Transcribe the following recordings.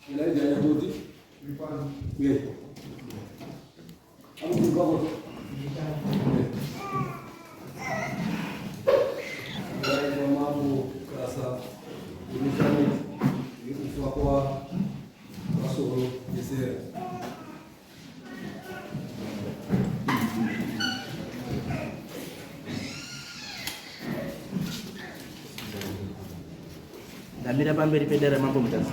Elijah Nyatoti. Yeah. Mambo Kasa yekufa kwa Masoro Jesera. Ndamira pamberi pedare raMambo Mutasa.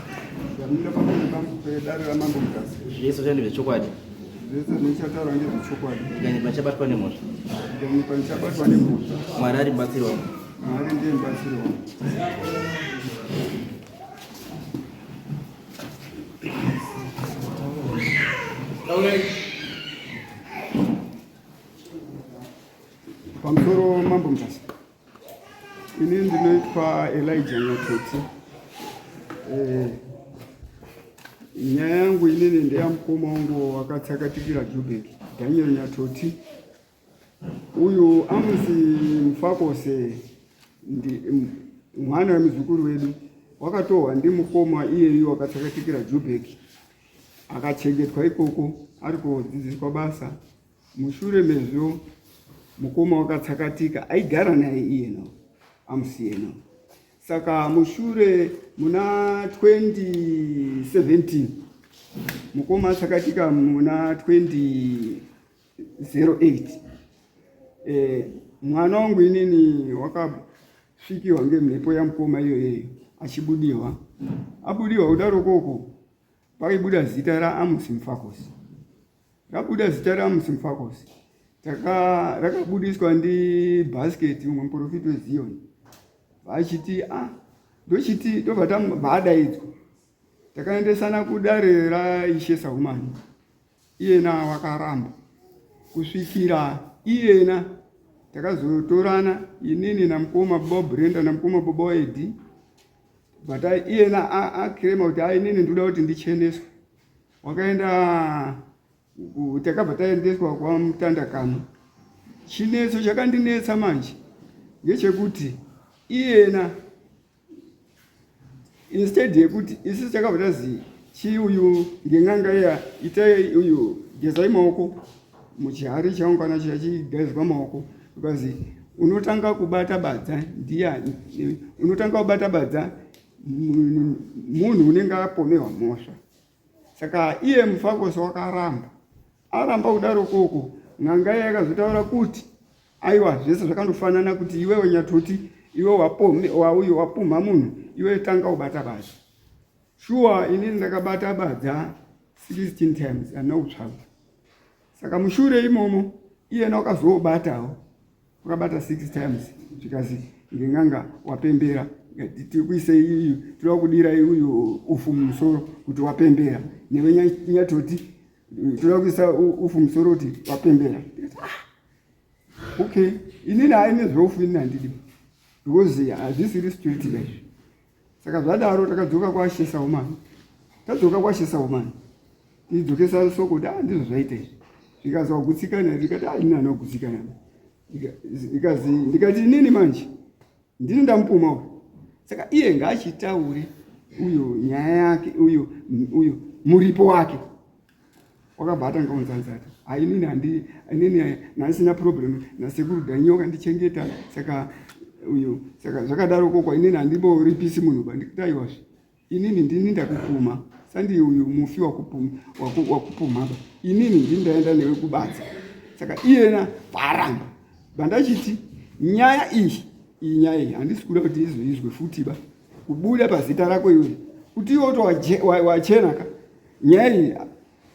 Ndamira pamberi pedare raMambo Mutasa. Zvese zvandi zvechokwadi. Zvese zvinechataura ngezvechokwadi. Ndikanyepa ndichabatwa nemhosva. Ndikanyepa ndichabatwa nemhosva. Mwari ari mubatsiri wangu. Mwari ndiye mubatsiri wangu. Pamusoro Mambo Mutasa. Ini ndinoitwa Elijah Nyatoti. Eh, nyaya yangu inini ndeyamukoma wangu wakatsakatikira Jubek, Daniel Nyatoti. Uyu Amusi Mufakose ndi mwana wemuzukuru wedu wakatohwa ndimukoma iyeyu wakatsakatikira Jubek akachengetwa ikoko ari kodzidziswa basa. Mushure mezvo mukoma wakatsakatika aigara naye iyena amusiyena. Saka mushure muna 2017 mukoma atsakatika muna 2008 e, mwana wangu inini wakasvikiwa ngemhepo yamukoma iyoyeyo achibudiwa abudiwa kudaro koko paibuda zita raAmusi Mfakosi Rabuda zita raMusi Mfakosi rakabudiswa ndibasket umwe muprofiti weZiyoni vachiti ah ndochiti ndobva tambaadaidzwa takaendesana kudare raishe Sahumani iyena wakaramba kusvikira iyena takazotorana inini namukoma baba Brenda namukoma baba waEdhi but iyena akirema kuti a inini ndinoda kuti ndicheneswe wakaenda takabva taendeswa kwamutandakano chinetso chakandinetsa manje ngechekuti iyena instead yekuti isusu takabva tazi chii uyu ngen'anga iya itai uyu gezai maoko muchihari chaungana chiya chigezwa maoko because unotanga kubata badza ndiya unotanga kubata badza munhu unenge apomerwa mhosva saka iye mufakosi wakaramba aramba kudaro koko n'anga iye yakazotaura kuti aiwa zvese zvakandofanana kuti iwewe nyatoti iwe wauyo wapumha munhu iwe tanga ubata badza shuwa inini ndakabata badza 16 times andina kutsvaga saka mushure imomo iyena wakazoobatawo wakabata 6 times zvikazi ngen'anga wapembera tikuisei iyu toda kudira uyu ufu mumusoro kuti wapembera newe nyatoti toda kuisa ufu musoro kuti wapembera ah, okay inini hai nezveufu inini handidi because hazvisiri spirit izvi saka zvadaro takadzoka kwashesa umani tadzoka kwashesa umani tidzokesa soko kuti ah ndizvo zvaita izvi zvikazi wagutsikana ndikati ah ini anogutsikana ikazi ndikati inini manje ndini ndamupuma uyu saka iye ngaachitaure uyo nyaya yake uyo uyo muripo wake wakabva atanga kunzanzata hainini handi inini ndandisina problem nasekuru dhanyi wakandichengeta saka uyo saka zvakadaro kokwa inini handimboripisi munhu ba ndikuti aiwazve inini ndini ndakupuma sandi uyu mufi wakupuma ba inini ndini ndaenda newe kubasa saka iyena paramba bandachiti nyaya iyi iyi nyaya iyi handisi kuda kuti izoizwe futi ba kubuda pazita rako iwe kuti iwe uto wachena ka nyaya iyi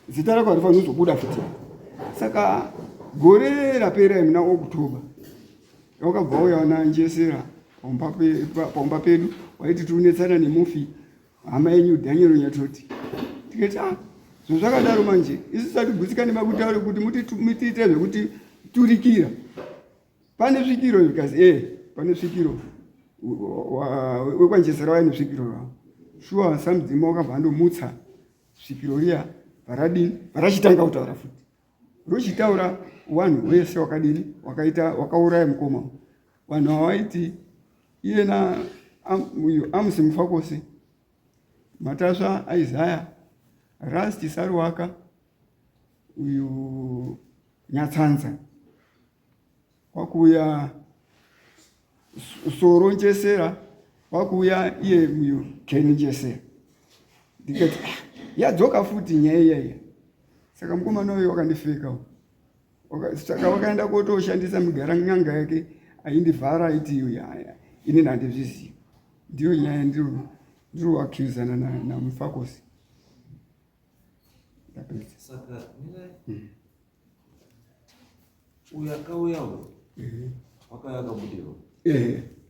zita rako harifaniri kuzobuda futi saka gore rapera muna october wakabva uya nanjesera paumba pedu waiti tiunetsana nemufi hama yenyu daniel nyatoti tikati ah zvinhu zvakadaro manje isu satigutsikane makutaure kuti mutiite zvekuti turikira pane svikiro zvikazi e eh, pane svikiro wekwanjesera waine svikiro ravo shuwa samudzima wakabva andomutsa svikiro riya varadini varachitanga kutaura futi rochitaura vanhu wese wakadini wakaita wakauraya mukoma vanhu havaiti iyena uyu amusi mufakosi Matasva Isaiah, Rust Saruwaka, uyu Nyatsanza, kwakuuya Soro Njesera, kwakuuya iye uyu Ken Njesera. Ndikati ah, yadzoka futi nyaya iyaiya. Saka mukomana uyu wakandifeka saka wakaenda kotoshandisa migara nyanga yake aindivhara aiti ini handizvizivi. Ndiyo nyaya ndiri kuaccusana naMufakosi. Ndapedza. Saka mirai. Uyu akauya uyu. Wakauya akabudirwa.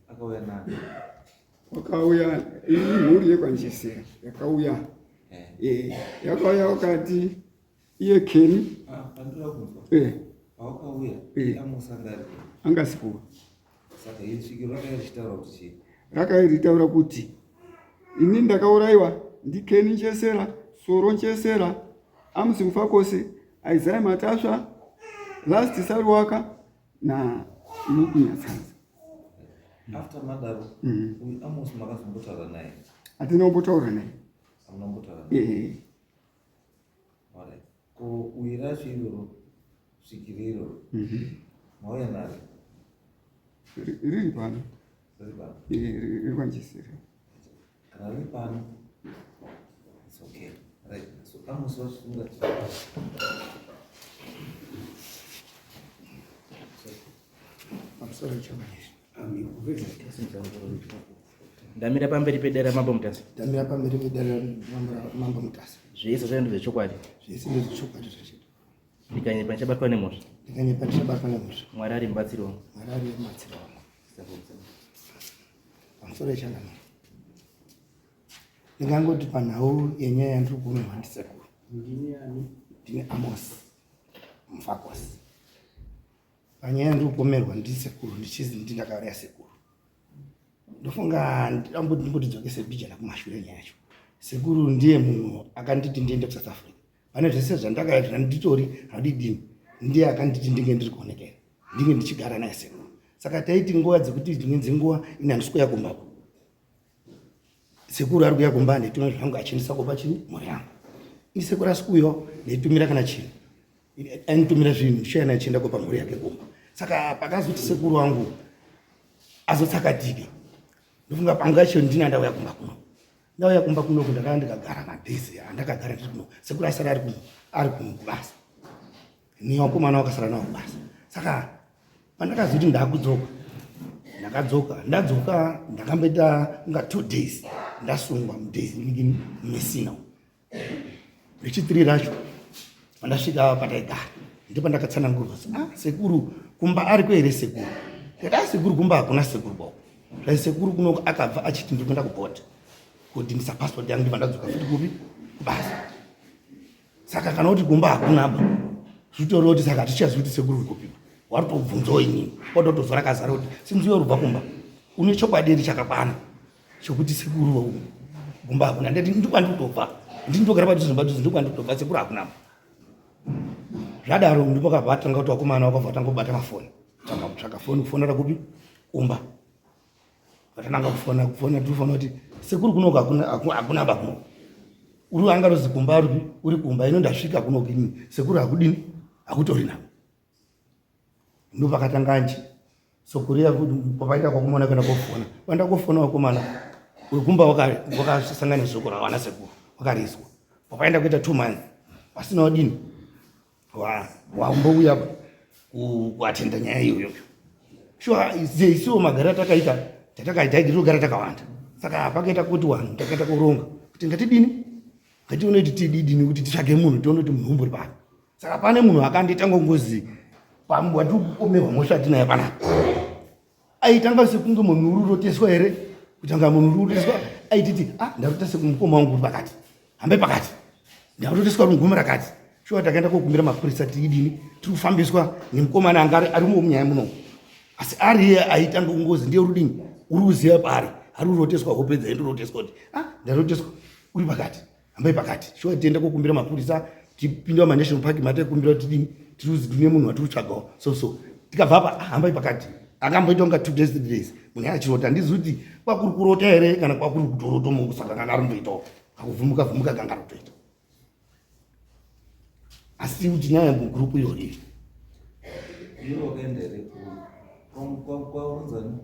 Akauya nani? Wakauya iyi mhuri yekwaNjesera yakauya. Yakauya wakati iye Kenny. Ah, pandira kunzwa. Pawakauya Amos anga ari. Angasipo. Saka iri svikiro rakauya richitaura kuti chii? Rakauya richitaura kuti ini ndakaurayiwa ndiKenny Njesera, Soro Njesera, Amos Mufakose, Isaiah Matasva, Last Saruwaka na Luke Nyatsanza. After madaro, uyu Amos makazombotaura naye? Hatina kumbotaura naye. Hamuna kumbotaura naye? Alright. Ko uyu racho iroro, svikiro iroro, mauya naro? Riri pano. Riri pano? Riri kwaNjesera. Kana riri pano, it's okay. Right. So Amos wachisunga. Pamusoro chokwadi. Ndamira pamberi pedare raMambo Mutasa. Ndamira pamberi pedare raMambo Mutasa. Zvese zvaiva ndezvechokwadi. Zvese ndezvechokwadi zvese. Ndikanyepa ndichabatwa nemhosva. Ndikanyepa ndichabatwa nemhosva. Mwari ari mubatsiri wangu. Mwari ari mubatsiri wangu. Pamusoro yechangamire. Ndingangoti panhau yenyaya yandiri kuomerwa ndisekuru. Ndini ani? Ndini Amos Mfakosi. Panyaya yandiri kupomerwa ndisekuru ndichizi ndi ndakauraya sekuru. Ndofunga ndamboti ndidzokese mbijana kumashure nyaya yacho. Sekuru ndiye munhu akanditi ndiende kuSouth Africa. Pane zvese zvandakaita zvanditori handidini ndiye akanditi ndinge ndiri kuonekera ndinge ndichigara naye sekuru. Saka taiti nguva dzekuti dzimwe dzenguva ini handisi kuuya kumba. Sekuru ari kuuya kumba ndaitumira zvangu achiendesa kupa chini mhuri yangu. Ini sekuru asi kuuyawo ndaitumira kana chinhu. Ainitumira zvinhu ndichiuya naye achienda kupa mhuri yake kumba. Saka pakazoti sekuru wangu azotsakatike. Ndofunga panguva yacho ndini andauya kumba kuno. Ndauya kumba kuno ndakanga ndikagara madays andakagara ndiri kuno. Sekuru asara ari kuno ari kuno kubasa. Ni vakomana vakasara navo kubasa. Saka pandakazoti ndakudzoka ndakadzoka ndadzoka ndakamboita kunga 2 days ndasungwa mudays Messina. Rechitiri racho pandasvika pataigara ndipo ndakatsanangurwa kuti ah, sekuru kumba ariko here sekuru? Ndikati ah, sekuru kumba hakuna sekuru boko. Zvai sekuru kuno akabva achiti ndiri kuenda kubhodha kodhindisa passport yangu ndibva ndadzoka futi kupi kubasa. Saka kana kuti kumba hakuna ba zvitori kuti saka hatichazivi kuti sekuru uri kupi waritobvunzawo inini watotozwa rakazara kuti sinzi uyo rubva kumba une chokwadi here chakakwana chokuti sekuru kumba hakuna. Ndati ndikwandikutobva ndini ndogara padhuze nepadhuze ndikwandikutobva sekuru hakuna. Zvadaro ndipo kabva atanga kuti vakomana vakabva vatanga kubata mafoni tanga kutsvaka foni kufonera kupi kumba vatananga kufona kufona tirifona kuti sekuru kunoku hakuna ba kunoku uri angarozi kumba uripi uri kumba ino ndasvika kunoku ini sekuru hakudini hakutori nako. Ndopakatanga nje sokuriya papaita kwakumona kuenda kofona vaenda kofona vakomana wekumba wakasangana nezoko rawana sekuru wakarizwa papaenda kuita 2 months pasina wadini wambouya kuatenda nyaya iyoyo. Sure isiwo magara takaita tatakaita togara takawanda. Saka pakaita kuti vanhu takaita kuronga kuti ngatidini ngatione kuti tididini kuti titsvage munhu tione kuti munhu umbori pano. Saka pane munhu akandiita ngongozi watiri kupomerwa mhosva atinaye panapa. Aitanga sekunge munhu uri kuroteswa here kutanga munhu uri kuroteswa aititi ah ndarota sekumukoma wangu uri pakati hambe pakati ndaroteswa rungume rakati. Shuwa takaenda kokumbira mapurisa tidini tiri kufambiswa nemukomana anga arimo munyaya muno. Asi ari iye aitanga ngozi ndiye rudini uri kuziva paari ari kuroteswa hope dzaindoroteswa kuti ah ndaroteswa uri pakati hambai pakati. Shuwa tienda kokumbira mapurisa tipinda manational park mataikumbira kuti tidini tiri kuzi tine munhu watiri kutsvagawo so so tikabva apa hambai pakati. Akamboita kunga 2 days 3 days munhu achirota handizivi kuti kwakuri kurota here kana kwakuri kutorota munhu saka kana ari kumboitawo. Kakuvhumuka vhumuka kanga kutoita. Asi kuti nyaya mugurupu irori. Iwe wakaenda here kwaunzani?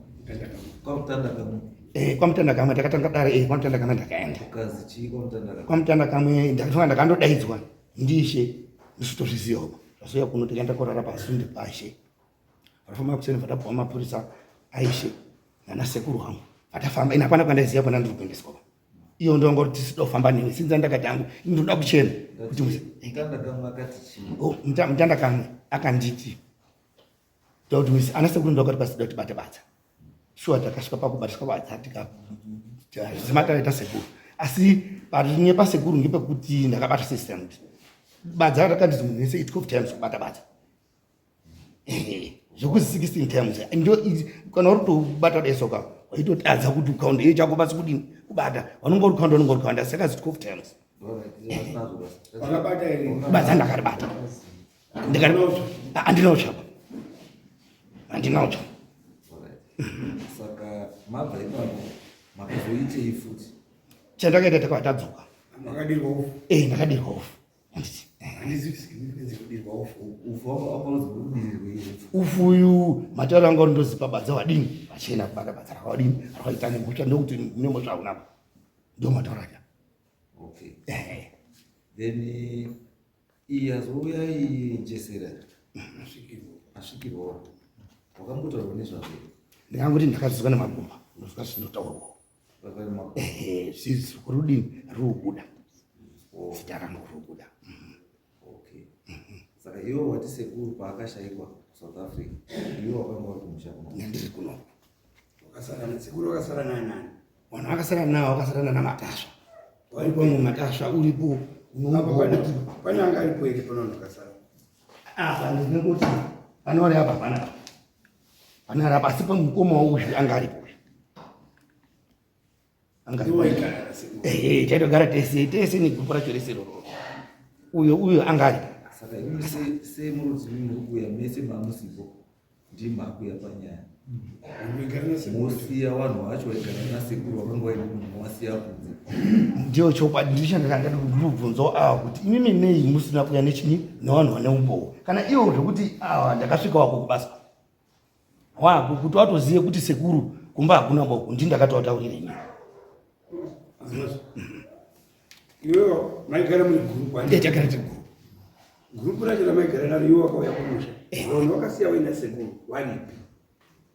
Kwamutanda kamwe. Eh, kwamutanda kamwe takatanga dare eh kwamutanda kamwe ndakaenda. Ukazi chii kwamutanda kamwe? Kwamutanda kamwe ndakatanga ndakandodaidzwa ndishe ndisitozvizivawo. Zvazouya kuno tikaenda korara pasunde pashe. Vafamba kuseni vatapuwa mapurisa aishe nana sekuru wangu. Vatafamba ina hapana kwandaiziva kwana ndiri kuendeswa. Iyo ndongo tisida kufamba newe sinza ndakati hangu ndinoda kuchena kuti mutanda kamwe akati chii? Oh, mutanda kamwe akanditi ndokuti misi ana sekuru ndokati pasida kuti bate badza. Shuwa takasvika pakubatiswa badza tika zimatare sekuru. Asi parinye pasekuru ngepekuti ndakabata system. Badza rakanditi munhu wese 12 times kubata badza. Zvekuzi 16 times ndo kana uri kutobata deso ka waitotadza kuti ukaunda iye chako basi kudini kubata vanonga uri kukaunda unonga uri kukaunda saka zi 12 times badza ndakaribata handina utsvakwa handina utsva saka mabva ipapo makazoitei futi chandakaita takava tadzoka makadirwa ufu eh ndakadirwa ufu ufu uyu matauro anga ndozipa badza wadini vachena kubata badza rakawadini rakaita nemhosva ndokuti mune mhosva hauna ndo matauro acha okay then iyi yazouya iyi njesera asvikirwawo wakambotaurwa nezvazvo ndikangoti ndakazizwa nemagumba ndozvika zvinotaurwawo rudini rubuda oh. zita rangu rubuda okay saka iwe wati sekuru paakashaikwa kusouth africa iwe wakanga uri kumusha kuno ndiri kuno sekuru vakasara nanani vanhu vakasara navo vakasara nana matasva uripo mumwe matasva uripo pane anga aripo here pano vanhu vakasara apa ndinongoti pane vari apa hapana pane ari apa asi pamukoma uyu anga aripo taitogara tese tese negupu racho rese iroro uyo uyo anga aripo saka imi semurudzi muri kuuya mese mamusipo ndimakuya panyaya mosiya vanhu vacho vaigara nasekuru vakanga vaine munhu wasiya kunze ndiyo chokwadi ndichandandikubvunzawo awa kuti imimi nei musina kuya nechinyi nevanhu vane umbowo kana iwo zvekuti awa ndakasvika wako kubasa wako kuti watozive kuti sekuru kumba hakuna boko ndi ndakatoataurira ini iwewe maigara muri gurupu tagara tiri gurupu gurupu racho ramaigara naro iwe wakauya kumusha vanhu vakasiya waina sekuru varipi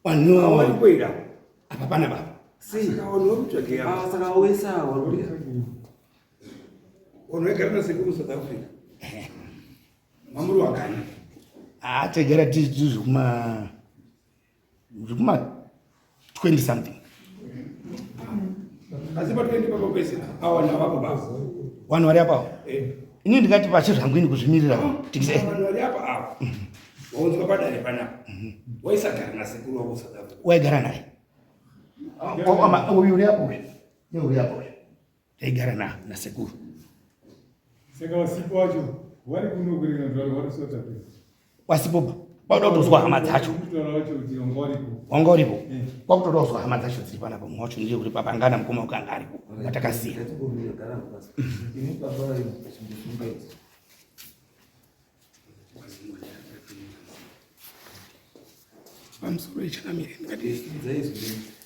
vanhu varipo here apa pana baba saka vanhu vakutsvagei apa saka wese awa vanhu vaigara nasekuru south africa mamuri wakani ah taigara tiri zvekuma zvekuma 20 something asi pa 20 papo pese awa navapo baba vanhu vari apawo ini ndingati pache zvangu ini kuzvimirira vanhu vari apa ava waunzwa padare panapa waisagara nasekuru wako South Africa waigara naye uyu uri apo uyu neuri apo uyu taigara na nasekuru saka wasipo wacho vari kuno kurega vari South Africa wasipo kwauda kutozwa hama dzacho wanga uripo kwakutoda kuzwa hama dzacho dziri panapa mumwe wacho ndiye uri papangana mukoma ukanga aripo watakasiya pamusoro ichanamire ndikati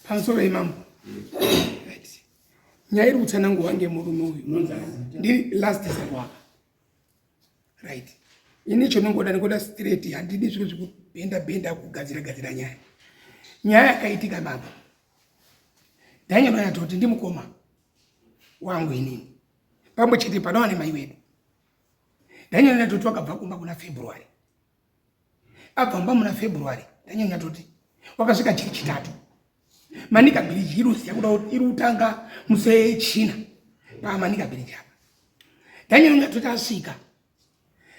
pamusoro imambo nyaya iri kutsanangurwa ngemurume uyu ndiri last sarwaka right ini chonongoda ndingoda straight handidi zviro zvekubhenda bhenda kugadzira gadzira nyaya nyaya yakaitika baba daniel anyatoti ndimukoma wangu inini pamwe chete panowa nemai wedu daniel anyatoti wakabva kumba kuna february abva mumba muna february daniel anyatoti wakasvika chiri chitatu manika bridge iruziya kuda iri kutanga musi wechina pamanika bridge apa daniel ungatoti asvika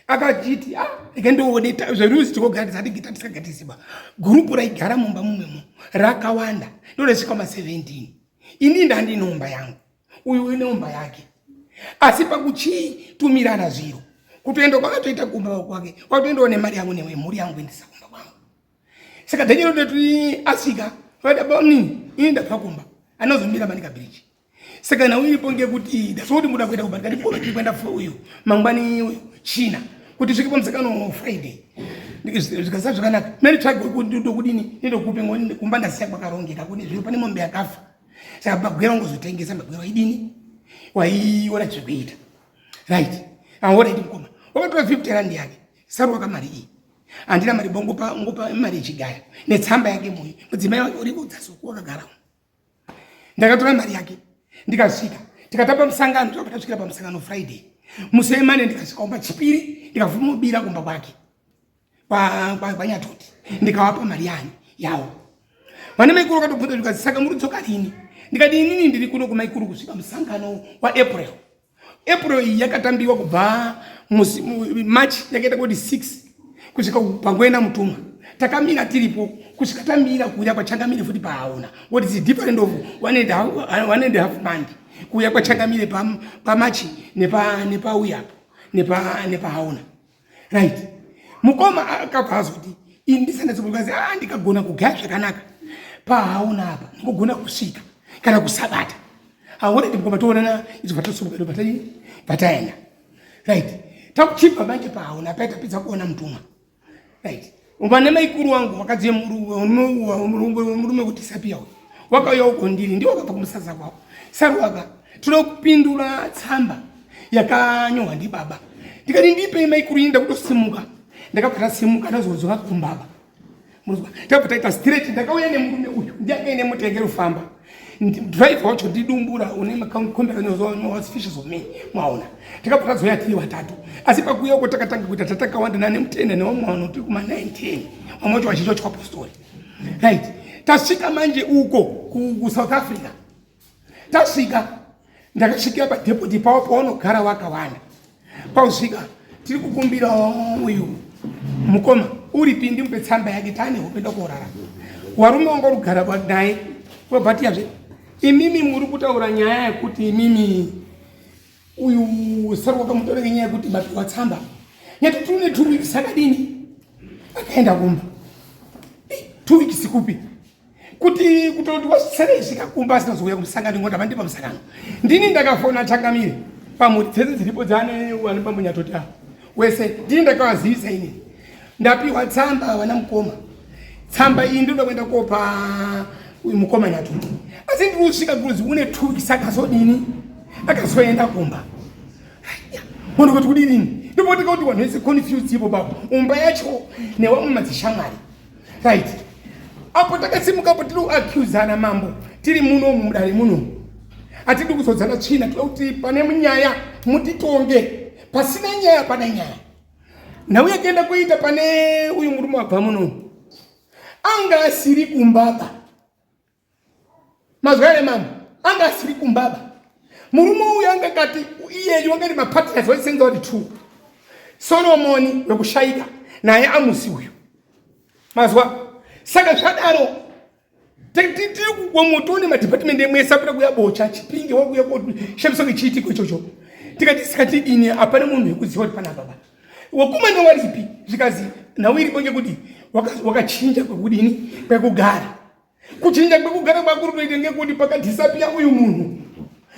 akachiti ah rege ndoone zveruzi tikogara tisati gita tisakatisiba gurupu raigara mumba mumwemo rakawanda ndoresvika ma 17 ini ndandinomba yangu uyu uneumba yake asi pakuchitumirana zviro kutoenda kwakatoita kumba kwake kwatoendawo nemari yangu nemhuri yangu endisa kumba kwangu saka daniel ndoti asvika vada bamnini ini ndabva kumba anozomira manika bridge Saka nhau iripo ngekuti ndasoti muda kuenda kumba, ndikati mukoma tiri kuenda uyu mangwani uyu China kuti svike pamusangano Friday. Zvikasa zvakanaka. Mary tsvage ndokudini ndokupe ngoni kumba ndasiya kwakarongeka kune zviro pane mombe yakafa. Saka magwera ungozotengesa magwera waidini waiona zvekuita. Right. Aona ndi mukoma. Wakatora 50 rand yake. Saruwa kamari iyi. Handina mari bongopa ngopa mari yechigaya netsamba yake moyo. Mudzimai wake uri kudzasuku wakagara. Ndakatora mari yake ndikasvika tikatamba musangano tobva tasvikira pamusangano Friday musi wemane ndikasvika kumba chipiri ndikavhumubira kumba kwake kwanyatoti ndikavapa mari yani yawo vane maikuru vakatobvunza zvikanzi saka muri kudzoka rini ndikati inini ndiri kuno kumaikuru kusvika musangano waApril. April iyi yakatambiwa kubva musi March yakaita kuti 6 kusvika pangoenda mutumwa takamira tiripo kusvika tamira kuuya kwachangamire futi paaona what is different of 1.5 month kuuya kwachangamire pamachi nepauya apo nepahaona right mukoma akabva azoti ini ndisandatsokazi a ah, ndikagona kugaya zvakanaka pahaona apa ndingogona kusvika kana kusabata aoredi mukoma toonana izvo vatosumuka ndo vatadini vataenda right takuchibva manje pahaona paita tapedza kuona mutumwa right vane maikuru wangu vakadzi murume kuti sapia uyu wakauya uko ndiri ndiwo wakabva kumusaza kwavo saruwaka tinoda kupindura tsamba yakanyorwa ndibaba ndikati ndipei maikuru ini ndakutosimuka ndakabva tasimuka ndazodzoka kumbaba Murikuzwa? Takabva taita straight ndakauya nemurume uyu ndiye akaine mota yake rufamba driver wacho ndidumbura une makomberanyoa fishes of me mwaona takabva tazouya tiri vatatu asi pakuuya uko takatanga kuita tatakawanda nane mutenda nevamwe vanhu tiri kuma 9 10 vamwe vacho vazhinji vacho kwapostori right tasvika manje uko kusouth Africa tasvika ndakasvikira padepoti pavo pavanogara vakawanda pausvika tiri kukumbira uyu mukoma uripi ndimupe tsamba yake taane hope ndokorara warume wanga urikugara naye wabvatiyazve imimi muri kutaura nyaya yekuti imimi uyu sari wakamutora ngenyaya yekuti mapiwa tsamba nyati tune 2 weeks akadini akaenda kumba 2 weeks kupi kuti kutoti wasere svika kumba asina zouya kumusangano ngoda vandipa musangano ndini ndakafona changamire pamhuri dzese dziripo dzane vane pamunyatoti ava wese ndini ndakavazivisa ini ndapiwa tsamba vana mukoma tsamba iyi ndinoda kuenda kopa uyu mukoma nyatoti asi ndiri kusvika kuzi une 2 weeks akazodini akazoenda kumba munhu kuti kudini ndopotika kuti vanhu vese confused ipo baba umba yacho newamwe madzishamwari right apo takasimuka apo tiri kuaccusana mambo tiri muno mudare muno hatidi kuzodzana tsvina toda kuti pane nyaya mutitonge pasina nyaya pane nyaya nhau yakaenda kuita pane uyu murume wabva muno anga asiri kumbaba mazwa here mambo anga asiri kumbaba murume uyu anga kati iyeyu anga ari mapartners vaisenza vari two Solomoni wekushaika naye Amusi uyu mazwa saka zvadaro tiri kumoto nemadepartment emwese akuda kuya bocha chipinge wakuya kushamisa ngechiitiko ichocho tikati saka tidini hapana munhu wekuziva kuti pana baba wakumana waripi zvikazi nhau iripo ngekuti wakachinja kwekudini kwekugara kuchinja kwekugara kwakuri kutoita ngekuti pakadhisapiya uyu munhu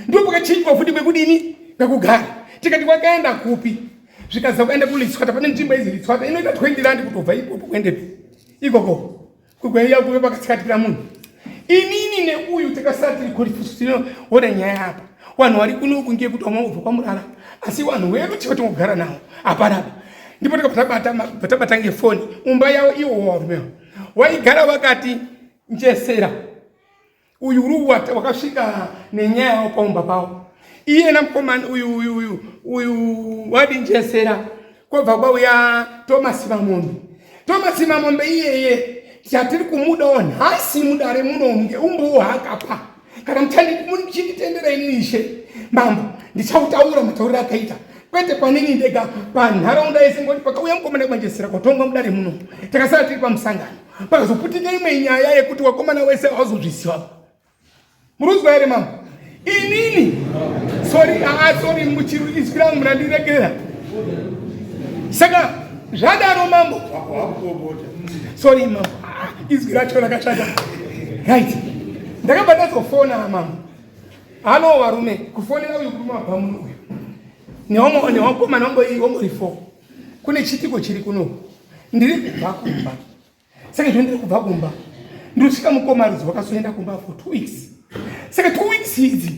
ndipo pakachinjwa futi kwekudini kwekugara tikati kwakaenda kupi zvikaza kuenda kulitswata pane nzvimbo izi litswata inoita 20 rand kutobva ikoko kuendepi ikoko kukweiya kuve pakatsikatikira munhu inini neuyu takasara tiri korifusiona nyaya apa vanhu vari kuno kunge kuti vamwe ubva kwamurara asi vanhu wedu chaivo tingogara navo hapana apa ndipo takabva tabata ngefoni umba yavo iwo warumewo waigara wakati njesera uyu uri wakasvika nenyaya yavo paumba pavo iyena mukomana uyu uyu uyu uyu wadi njesera kwobva kwauya Thomas Mamombe Thomas Mamombe iyeye chatiri kumudawo nhasi mudare muno ngeumbowo haakapa kana muchinditendera inini ishe mambo ndichautaura matauriro akaita kwete panini ndega panharaunda yese ngoti pakauya mukomana kumanjesera kwatongwa mudare muno takasara tiri pamusangano pakazoputika imwe nyaya yekuti wakomana wese hauzozviziva muruzwa here mambo inini sorry aa sorry muchiru izwi rangu munandiregerera saka zvadaro mambo sorry mambo izwi racho rakashata right ndakabva ndazofona mambo Halo varume, kufonera uyu murume wabva muno uyu. Neomwe newakomana wongori 4. Kune chitiko chiri kuno. Ndiri kubva kumba. Saka izvo ndiri kubva kumba. Ndosvika mukoma rudzi wakazoenda kumba for 2 weeks. Saka 2 weeks idzi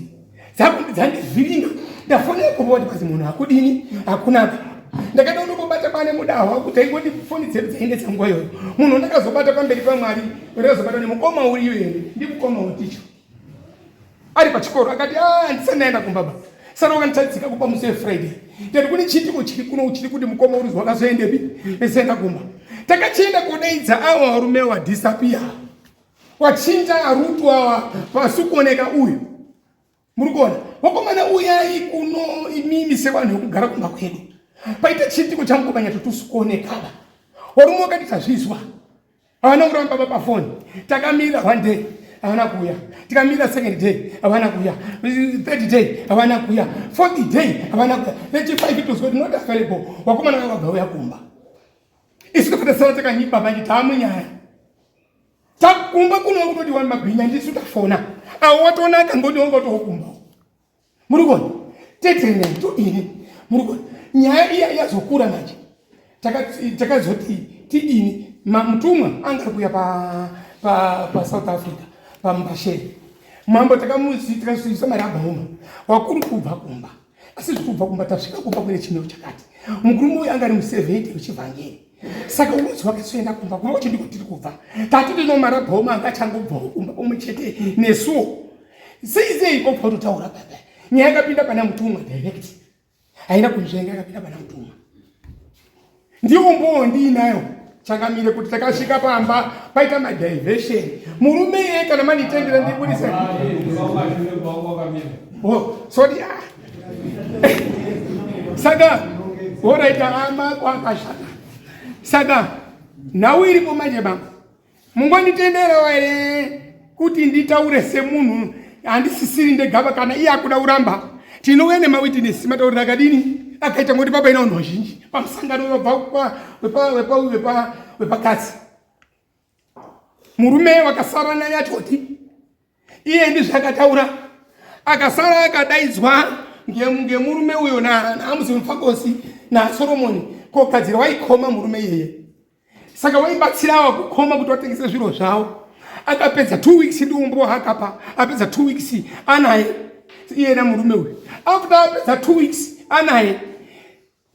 dzandivhiringa. Ndafonera kumba kuti kwazi munhu hakudini hakunaka. Ndakada kundobata pane mudawa kuti aingoti foni dzedu dzaendesa nguva iyoyo. Munhu ndakazobata pamberi paMwari, ndakazobata nemukoma uriyo here, ndimukoma weticha. Ari pachikoro akati ah ndisati ndaenda kumba ba. Saka wakanditadzika kupa musi weFriday. Ndati kune chiitiko chiri kuno chiri kuti mukoma uri wakazoendepi? Ndisaenda kumba. Takachienda kodaidza awa varume wa disappear. Wachinja arutu awa pasukuoneka uyu. Muri kuona? Vakomana uyai kuno imimi sevanhu vekugara kumba kwedu. Paita chiitiko chamukoma nyatotusikuonekaba. Varume wakati tazvizwa. Havana kuramba baba pafoni. Takamira one day havana kuuya. Tikamira second day havana kuuya. Third day havana kuuya. Fourth day havana kuuya. Nechi five it was not available. Vakomana vanga vauya kumba. Isu takatasara takanyipa manje taamunyaya. Takumba kuno kutoti wani mabhinya ndisu tafona. Awo watoona akangoti wanga watokumba. Muri kuona? Tete ne todini? Muri kuona? Nyaya iya yazokura manje. Takazoti tidini? Mutumwa anga ari kuuya pa pa pa South Africa paMbasheri. Mambo takamuzi tikazivisa mari abhauma. Wakuru kubva kumba. Asi zvekubva kumba tasvika kumba kune chimiro chakati. Murume uyu anga ari musevheti wechivhangeri. Saka unozi wakazoenda kumba kumba kwacho ndiko tiri kubva. Tati tinomara bhoma anga achangobvawo kumba pamwe chete nesuwo. Sei sei ko pautotaura baba. Nyaya yakapinda pana mutumwa direct. Haina kunzvenga yakapinda pana mutumwa. Ndiwo mbowo ndiinayo changamire kuti takasvika pamba paita madiversion. Murume iye kana manditendera ndibudise. Oh, sorry. Ah. Saka alright ama kwakashata. Saka nhau iripo manje baba. Mungonditenderawo here kuti nditaure semunhu handisisiri ndegava kana iye akuda kuramba tinouya nemawitness matauriro akadini akaita ngokuti papaina vanhu vazhinji pamusangano wepakatsi murume wakasara nanyatoti iye ndizvakataura akasara akadaidzwa ngemurume uyo naamuzi mufakosi nasoromoni kogadzira waikoma murume iyeye saka waibatsira awa kukoma kuti watengese zviro zvavo akapedza two weeks ndiumbo akapa apedza two weeks anaye iyena murume uyu after apedza two weeks anaye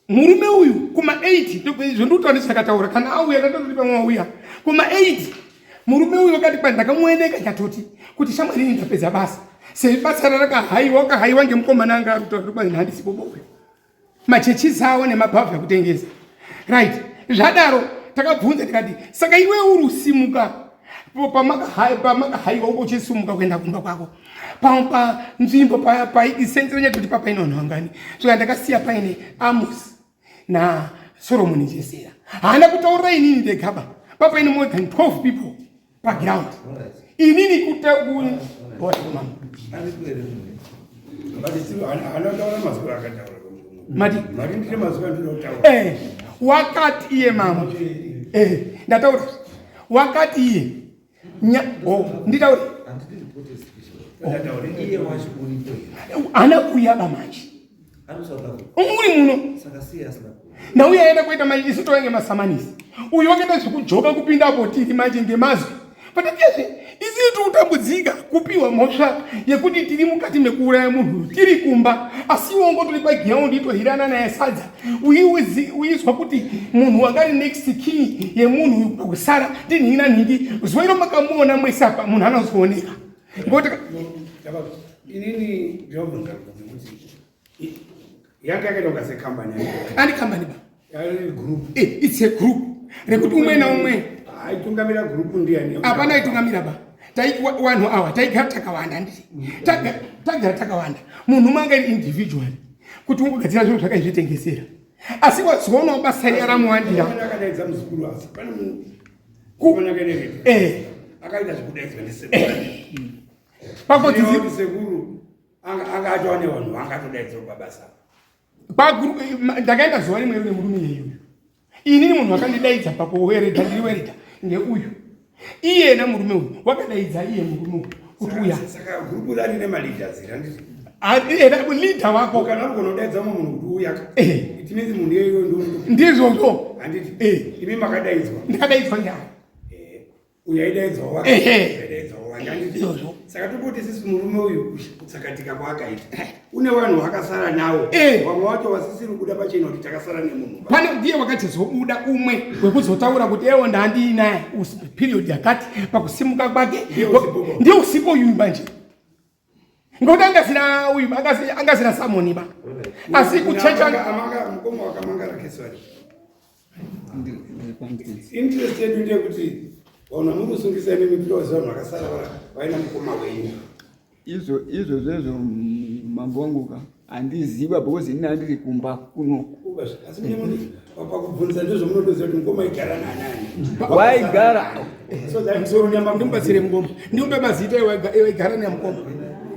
murume uyu kuma 8 zvondikutaura ndisakataura kana auya ndatoti pamwe auya kuma 8 murume uyu wakati kwa ndakamueneka nyatoti kuti shamwari ini ndapedza basa sebasa rarakahaiwa wakahaiwa ngemukomana anga ari kutaura kuti handisipo boyo machechi awo nemabhavhu ekutengesa right zvadaro takabvunza tikati saka iwe uri usimuka pamakahaiwa uko uchisimuka kuenda kumba kwako panzvimbo paisenzera nyaya kuti papaine vanhu vangani svika ndakasiya paine amos nasoromoni jesera haana kutaurira inini ndegaba papaine more than 12 people paground inini mati eh, wakati iye mama eh, ndataura wakati iye oh, nditaure haana kuuya ba manje uri muno nauye aenda kuita manje isu toenge masamanisi uyu wakaita zvekujoka kupinda apo tiri manje ngemazwi patatiyazve isii tikutambudzika kupiwa mhosva yekuti tiri mukati mekuuraya munhu tiri kumba asi iwe ungotori pagiraundi itohirana naye sadza uizwa kuti munhu wanga ari next king yemunhu uyu pakusara ndinhingi nanhingi zuva iro makamuona mwese apa munhu anozooneka ngoti inini ndinobvunza kuti yanga yakaita kunga secompany ani company ba group eh, it's a group rekuti umwe naumwe aitungamira group ndiani hapana aitungamira ba vanhu awa taigara takawanda handiti tagara takawanda munhu umwe anga iri individual kuti ungogadzira zvinhu zvakaizvitengesera asi wazoonawo basa riya ramuwandira akadaidza muzukuru asi pane munhu eh. akaita zvekudaidzwa ndisekuru eh. pakodzizi sekuru anga acho ane vanhu vangatodaidzwa pabasa ndakaenda zuva rimwe nemurume iyeyuyu inini munhu wakandidaidza pakuwereda ndiri wereda ngeuyu iyena murume uyu wakadaidza iye murume uyu Kuti uya. Saka gurupu rari nemaleaders here handiti? Leader wako. Kana uri kunodaidza mumwe munhu kuti uya. Eh. It means munhu iyeyo ndo Ndizvozvo. Handiti? Eh. Imi makadaidzwa. Ndakadaidzwa nyaya. Eh. Uyu aidaidzwa wake. Ehe. Aidaidzwa wake. Handiti? Ndizvozvo. Saka topoti sisi murume uyu kutsakatika kwaakaita. Une vanhu vakasara nawo. Eh. Vamwe vacho vasisiri kubuda pachena kuti takasara nemunhu. Pane ndiye wakachizobuda umwe wekuzotaura kuti ewo ndandiinaye period yakati pakusimuka kwake. Ndiye usipo. Ndiye usipo uyu manje. Ngokuti angasina uyu angasina samoni ba. Asi kuchecha amanga mukoma wakamangara keswari. Interest yedu ndeyekuti vanhu vamuri kusungisa imi mipiro vanhu vakasara vaina mukoma wenyu. Izvo izvozvo mambo wangu ka handiziva because ini handiri kumba kuno. Asi mune pakubvunza ndizvo munotoziva kuti mukoma aigara nanani. Waigara. So that musoro nyama Ndimubatsire mukoma. Ndimupe mazita ewaigara namukoma.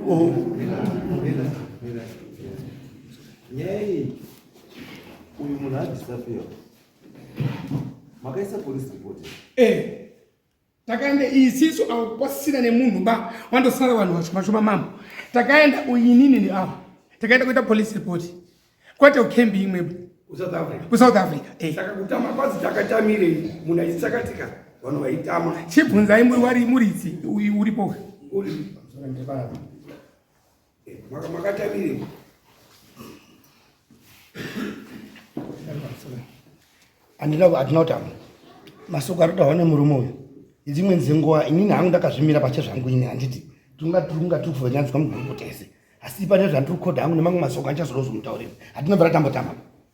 Oh. Nyaya iyi, uyu munhu adisappear. Makaisa police report? Eh. Takaenda isisu apo pasina nemunhu ba wandosara vanhu vashoma shoma mambo. Takaenda uyinini ni ava. Takaenda kuita police report. Kwete ukembi imwe kuSouth Africa. kuSouth Africa. Eh. Saka kutama kwazi takatamirei munhu achitsakatika vanhu vaitama. Chibvunzai muri wari muridzi uyu uripo. Uri makatamirei. Handina hatina kutama. Masoko ari kutaurwa nemurume uyu dzimweni dzenguva inini hangu ndakazvimira pache zvangu ini handiti tinga tiri kuvhenyanzwa mugurupu tese asi pane zvandiri kukodha hangu nemamwe masoko andichazoda kuzomutaurira hatina bvira tambotama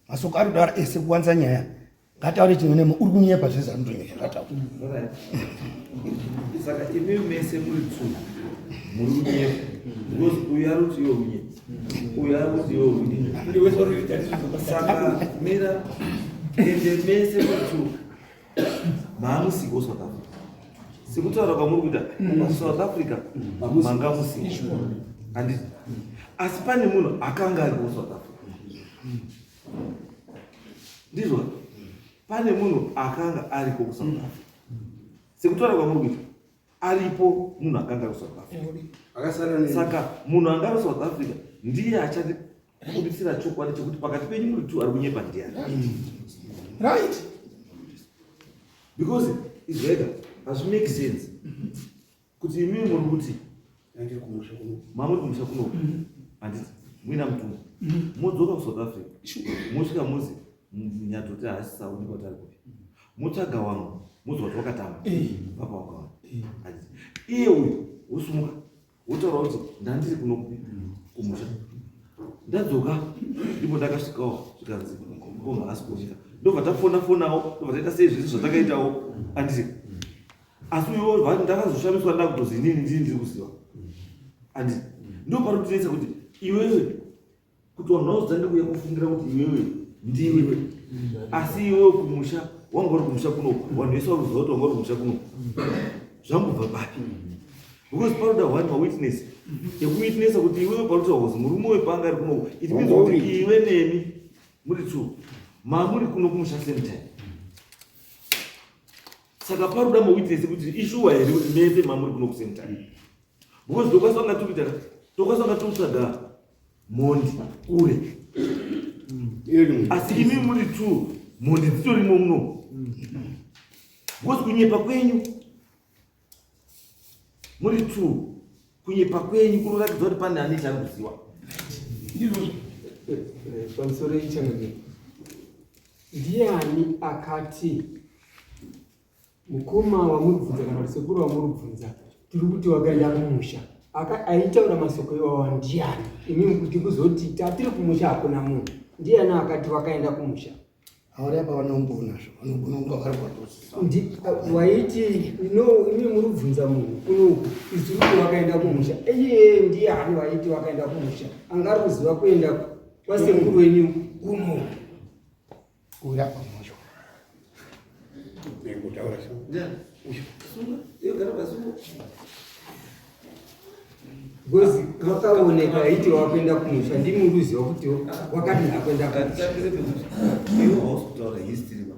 masoko ari kutaura ese kuwanza nyaya ngataure chimwe nemo uri kunyepa zvese anotonyeka ngataure. Alright. Saka imi mese muri two muri kunyepa because uyu ari kuti iwe unyepa, uyu ari kuti iwe unyepa. Muri wese uri kuita ndizvo. Saka mira, ende mese muri two maamusiko South Africa. Sekutaura kwamuri kuita South Africa manga musiko. Handiti? Asi pane munhu akanga ari kuSouth Africa. Ndizvo? Pane munhu akanga ariko kuSouth Africa. Sekutaura kwamuri kuita aripo munhu akanga ari kuSouth Africa. Akasara ne Saka munhu anga ari kuSouth Africa ndiye achatibuditsira chokwadi chekuti pakati penyu muri two ari kunyepa ndiani. Right. Because izvega hazvi make sense kuti imimi muri kuti Ndiri kumusha kuno. mamuri kumusha kuno handiti muina mutumwa modzoka kuSouth Africa mosvika muzi nyatoti haasisaonekwa kuti ari kupi motsvaga vamwe mozwa kuti wakatama papa wakawana handiti iye uyu wosumuka wotaura kuti ndandiri kuno kupi kumusha ndadzoka ndipo ndakasvikawo zvikanzi mukoma haasi kuoneka ndobva tafona fonawo ndobva taita sei zvese zvatakaitawo handiti asi uyo ndakazoshamiswa ndakutozi inini ndini ndiri kuziva handiti ndo pari kutinetsa kuti iwewe kuti vanhu vazotange kuuya kufungira kuti iwewe ndiwe asi iwewe kumusha wanga uri kumusha kuno vanhu vese vari kuziva kuti wanga uri kumusha kuno zvambobva papi because panoda one mawitness ekuwitnessa kuti iwewe parutaura kuzi murume wepanga ari kuno it means kuti iwe nemi muri two mamuri kuno kumusha same time saka paroda mawitness kuti ishuwa here kuti mese mamuri kuno kusame time because tokwanisa kunga tikuita tokwanisa kunga tikutsvaga mhondi kure asi imi muri two mhondi dzitorimo muno because kunyepa kwenyu muri two kunyepa kwenyu kunoratidza kuti pane ane chaari kuziva. Ndizvozvo. Pamusoro ichangamire, ndiani akati mukoma wamuri kana kuti sekuru wamuri kubvunza tiri kuti wakaenda kumusha aitaura masoko iwawa ndiani? Imimi kuti kuzoti tatiri kumusha hakuna munhu, ndiani akati wakaenda kumusha? Auri apa vanombonazvo vanogona kunga vari kwatosisa. Waiti no imi muri kubvunza munhu kunoku isu kuti wakaenda kumusha iye ndiani waiti wakaenda kumusha anga ari kuziva kuenda kwasekuru wenyu kunoku? Uri apa mwacho. Kutaura. Ndiani? Sunga, iwe gara pasunga. Because wakaoneka aiti wakuenda kumusha ndimi uri kuziva kuti wakati ndakuenda kumusha. Ngatitambire pekuti iwe hausi kutaura history ba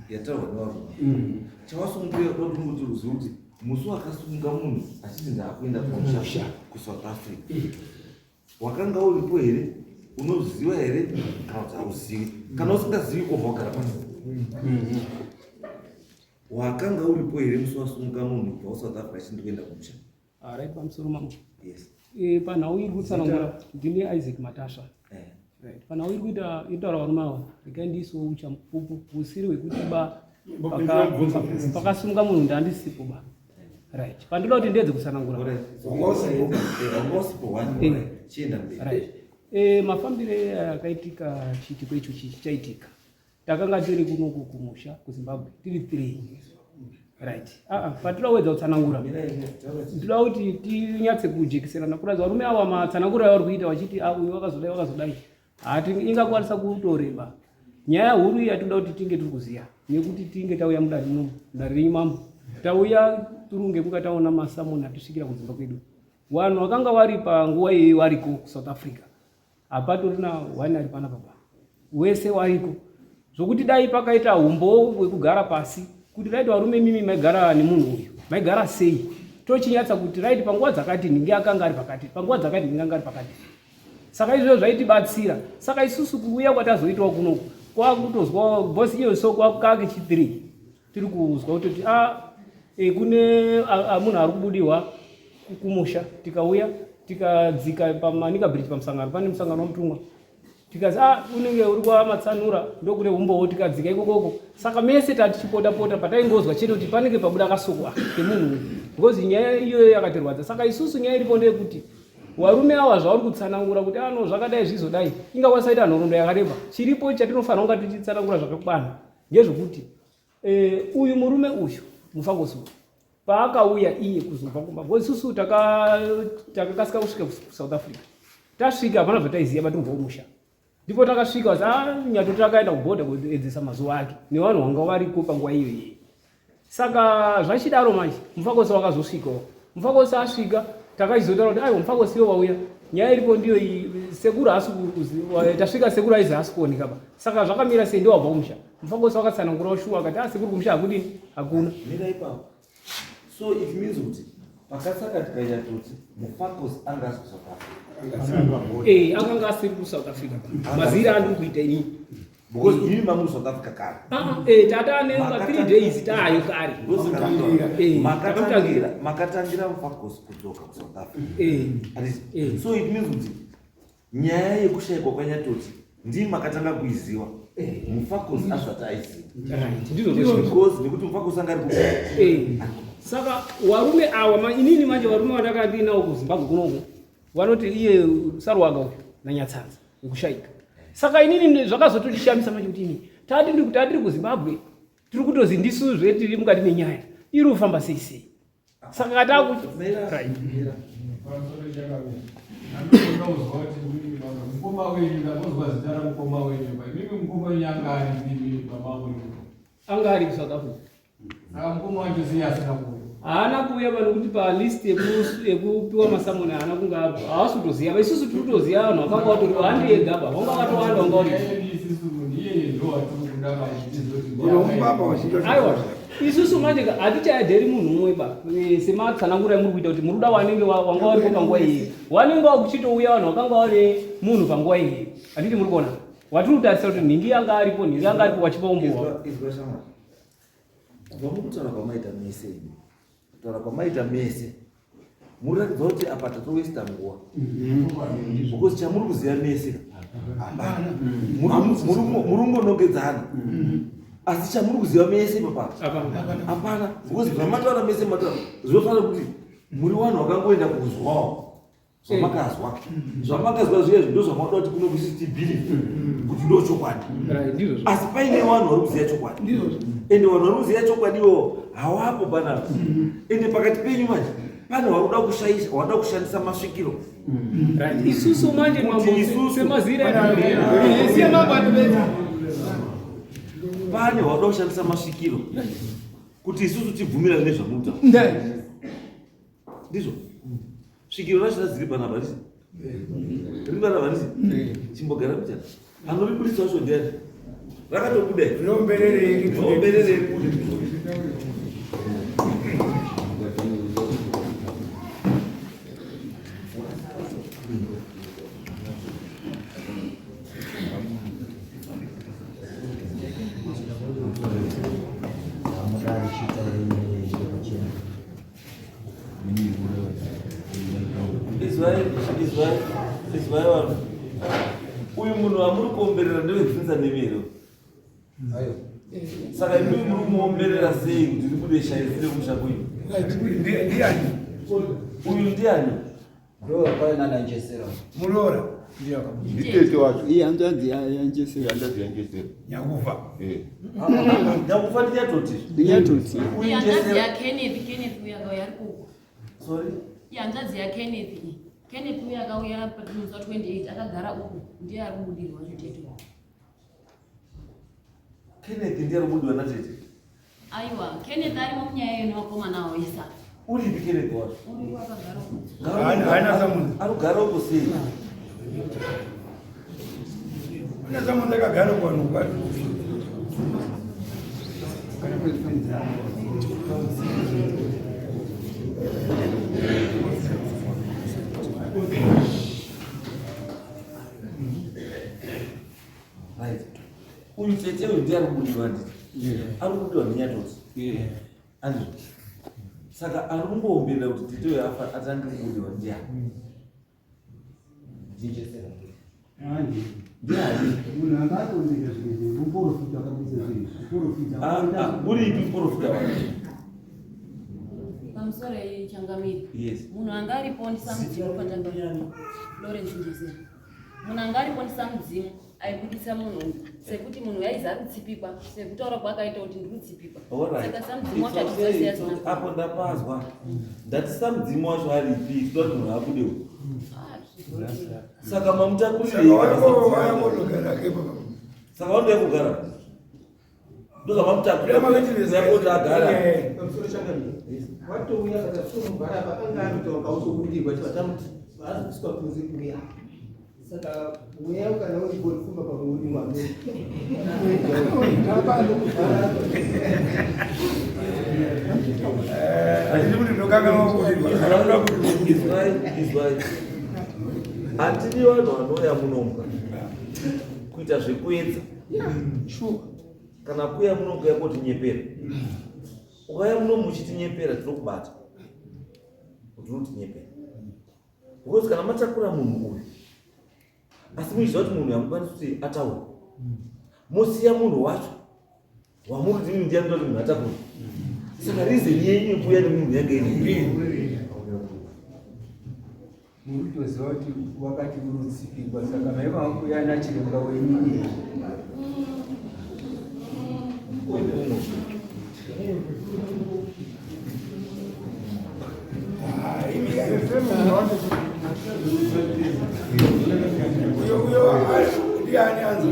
yataurwa nevarume. Chawasungira kuti ruzive kuti Musi wakasunga munhu achiti ndaakuenda kumusha kuSouth Africa, wakanga uripo here? Unoziva here kana kuti hauzivi? Kana usingazivi, obva wagara pasi. Wakanga uripo here musi wasunga munhu kubva kuSouth Africa achiti ndikuenda kumusha? Right, pamusoro mambo. Yes. Panhau iri kutsanangura, ndine Isaac Matasva. Right, panhau iri kuita itaura varume ava, regai ndiisewo uchapupu husiri hwekuti ba pakasimuka munhu ndandisipo ba. Right, pandoda kuti ndedze kutsanangura. Wanga usipo. Wanga usipo one. Chienda mberi. Right. Mafambire akaitika chiitiko icho chichi chaitika, takanga tiri kunoku kumusha kuZimbabwe tiri three. Right, patinoda kuedza kutsanangura, ndoda kuti tinyatse kujekeserana kuratidza varume ava matsananguro avari kuita vachiti, "Ah, uyu wakazodai, wakazodai," hati ingakwanisa kutoreba. Nyaya huru iyi yatinoda kuti tinge tiri kuziya nekuti tinge tauya mudare munomu, mudare renyu mambo, tauya turunge kunga taona masamoni atisvikira kudzimba kwedu. Vanhu vakanga vari panguva iyoyo variko kuSouth Africa, hapatorina one ari pana baba, wese wariko, zvokuti dai pakaita umbowo hwekugara pasi kuti, right, varume mimi maigara nemunhu uyu, maigara sei? Tochinyatsa kuti, right, panguva dzakati ndinge akanga ari pakati, panguva dzakati ndinge anga ari pakati. Saka izvozvo zvaitibatsira. Saka isusu kuuya kwatazoitawo kunoku kwakutozwa bosi iyo, so kwakake chi3 tiri kuzwa kutoti a kune munhu ari kubudiwa kumusha. Tikauya tikadzika paManica Bridge pamusangano, pane musangano wamutumwa, tikazi, a unenge uri kwaMatsanura, ndokune umbowo. Tikadzika ikokoko. Saka mese tatichipota pota pataingozwa chete kuti panenge pabuda kasoko kemunhu uyu, because nyaya iyoyo yakatirwadza. Saka isusu nyaya iripo ndeyekuti varume ava zvauri kutsanangura kuti ano zvakadai zvizodai, ingakwanisa ita nhoroondo yakareba. Chiripo chatinofanira kunga tichitsanangura zvakakwana ngezvokuti uyu murume uyu Mufakosi uyu paakauya iye kuzobva kumba, because isusu takakasika kusvika kuSouth Africa. Tasvika hapana zvataiziva, batirubva kumusha ndipo takasvika vazi, "Ah, Nyatoti akaenda kubhodha kuedzesa mazuva ake nevanhu vanga variko panguva iyo iyeyi." Saka zvachidaro manje Mufakosi wakazosvikawo. Mufakosi asvika, takachizotaura kuti, aiwa, Mufakosi iwo wauya, nyaya iripo ndiyo iyi, sekuru haasi tasvika sekuru aizi haasi kuoneka pa, saka zvakamira sei? Ndiwabva kumusha. Mufakosi wakatsanangurawo shuwa akati, "Ah, sekuru kumusha hakudini, hakuna." Mira ipapo. So it means kuti pakatsakatika Nyatoti, Mufakos anga asi kuSouth Africa? Akanga asiri kuSouth Africa maziri andiri kuita inini. Because imi mamuri South Africa kare. Tata ne 3 days taayo kare. Makatangira Mufakos kudzoka kuSouth Africa. Handiti? So it means kuti nyaya yekushayikwa kwaNyatoti ndii makatanga kuiziwa Mufakos asati aiziva? Right, ndizvo zvese. Because nekuti Mufakos anga ari Saka warume awa inini manje varume vandanga ndinawo kuZimbabwe kunoku vanoti iye Sarwaga uyu naNyatsanza wekushayika. Saka inini zvakazotondishamisa manje kuti ini tati ndiri tati tiri kuZimbabwe, tiri kutozi ndisuzve tiri mukati menyaya iri kufamba sei sei. Saka kataku right. Mukoma wenyu, ndambozwa zita ramukoma wenyu pa imimi, mukoma wenyu anga ari ndimi pamamuri? Anga ari kuSouth Africa. Saka mukoma wacho sei asina kuuya? Haana kuuya pano kuti palist yekupiwa masamoni haana kunge abva. Haasi kutoziva, isusu tiri kutoziva vanhu vakanga vatoriwa, handi ega ba, vanga vakatowanda vanga vari. Isusu ndiye ndo watiri kuda manje. Aiwa, isusu manje hatichaadheri munhu umwe ba. Sematsanangura amuri kuita kuti muri kuda wanenge wanga waripo panguva iyi, wanenge wakuchitouya vanhu vakanga vari munhu panguva iyi, handiti muri kuona watiri kutarisa kuti nhingi yanga aripo, nhingi yanga aripo, wachipa umbowa. Izwa shamwari, kubva mukutaura kwamaita mese imi, kutaura kwamaita mese muratidza kuti apa tatowesta nguva, because chamuri kuziva mese hapana. Muri kungonongedzana, asi chamuri kuziva mese ipapa hapana, because zvamataura mese mataura zvinofanira kuti muri vanhu vakangoenda kuzwawo zvamakazwa. Zvamakazwa zviya ndo zvamada kuti kuno kuisi tibelieve kuti ndo chokwadi, asi paine vanhu vari kuziva chokwadi, ende vanhu vari kuziva chokwadi ivovo hawapo panapa. Ende pakati penyu manje pane vari kuda kushaisha, vanoda kushandisa masvikiro. Right. Isusu manje mambo Kuti isusu- semazira Siya mambo atopedza. Pane vanoda kushandisa masvikiro kuti isusu tibvumirane nezvamuta. Ndizvo svikiro racho raziri panapa, risi riri panapa, risi chimbogara kuchana anoribudisa wacho ndiani? Rakatobuda. Riombererei. Riombererei. Izwai, izwai, izwai vanhu. Uyu munhu wamuri kuomberera ndewedzinza nemi here? Saka imimi muri kumuomberera sei kuti ribude shayi risiri kumusha kwenyu? Ndiani? Uyu ndiani? Muroora. Nditete wacho. Iye hanzvadzi yaNjesera. Hanzvadzi yaNjesera. Nyakufa. Eh. Nyakufa ndinyatoti. Ndinyatoti. Uyu Ihanzvadzi Njesera. yaKenneth, Kenneth uya akauya ari kuko. Sorry. Ihanzvadzi yaKenneth iyi. Kenneth uya akauya pamusi wa 28 akagara uku ndiye ari kubudirwa zvitete. Kenneth ndiye ari kubudirwa natete. Aiwa, Kenneth arimo munyaya iyo nevakomana avo isa. Uripi Kenneth wacho? Uri akagara uku. Haana samunzi. Ari kugara uko sei? Haana samunzi akagara kuvanhu kwari. Right. Uyu tete uyu ndiye ari kubudirwa handiti? Ari kubudirwa ndinyatoti. Andizvo. Saka ari kungoomberera kuti tete uyu afa atange kubudirwa ndiani? Ndiani? Munhu anga atooneka zvinhu muprofita akabudisa zvinhu muprofita. Ah, ah, uripi muprofita wacho? Pamusoro yechangamire. Yes. Munhu anga aripo ndisamudzimu patanga Lawrence Njesera. Munhu anga aripo ndisamudzimu aibudisa munhu uyu sekuti munhu yaizi ari kutsipikwa sekutaura kwaakaita kuti ndiri kutsipikwa. Alright. Saka samudzimu It's wacho okay, achizosiya it's okay. zina. Apo ndapazwa. Ndati samudzimu wacho aripi toda kuti munhu abude uyu. Saka mamutakurirei kana samudzimu wacho? Saka vanoda kugara. Ndozvamamutakurira kuti agara. Pamusoro changamire. Watouya saka somugara apa anga anotaura kauzobudirwa chivatamuti vaazobiswa kunze kuuya. Saka mweya kana uripo fumba pamwe uri wamene. Hazvidi kuti ndokanganwa kubudirwa. Zvinoda kuti Izwai, izwai. Hatidi vanhu vanouya munomuka kuita zvekuedza. Kana kuya muno kuya kotinyepera. Ukauya muno muchitinyepera tinokubata. Kuti unotinyepera. Because kana matakura munhu uyu asi muchiziva kuti munhu uyu hamukwanisi kuti ataure. Mosiya munhu wacho wamuri kuti mimi ndiye anoita kuti munhu atakure. Saka reason yenyu yekuuya nemunhu yange iri. Muri kutoziva kuti wakati unotsipikwa saka maiva makuya nachiremba wenyu iye. Uyo uyo ndiani anza?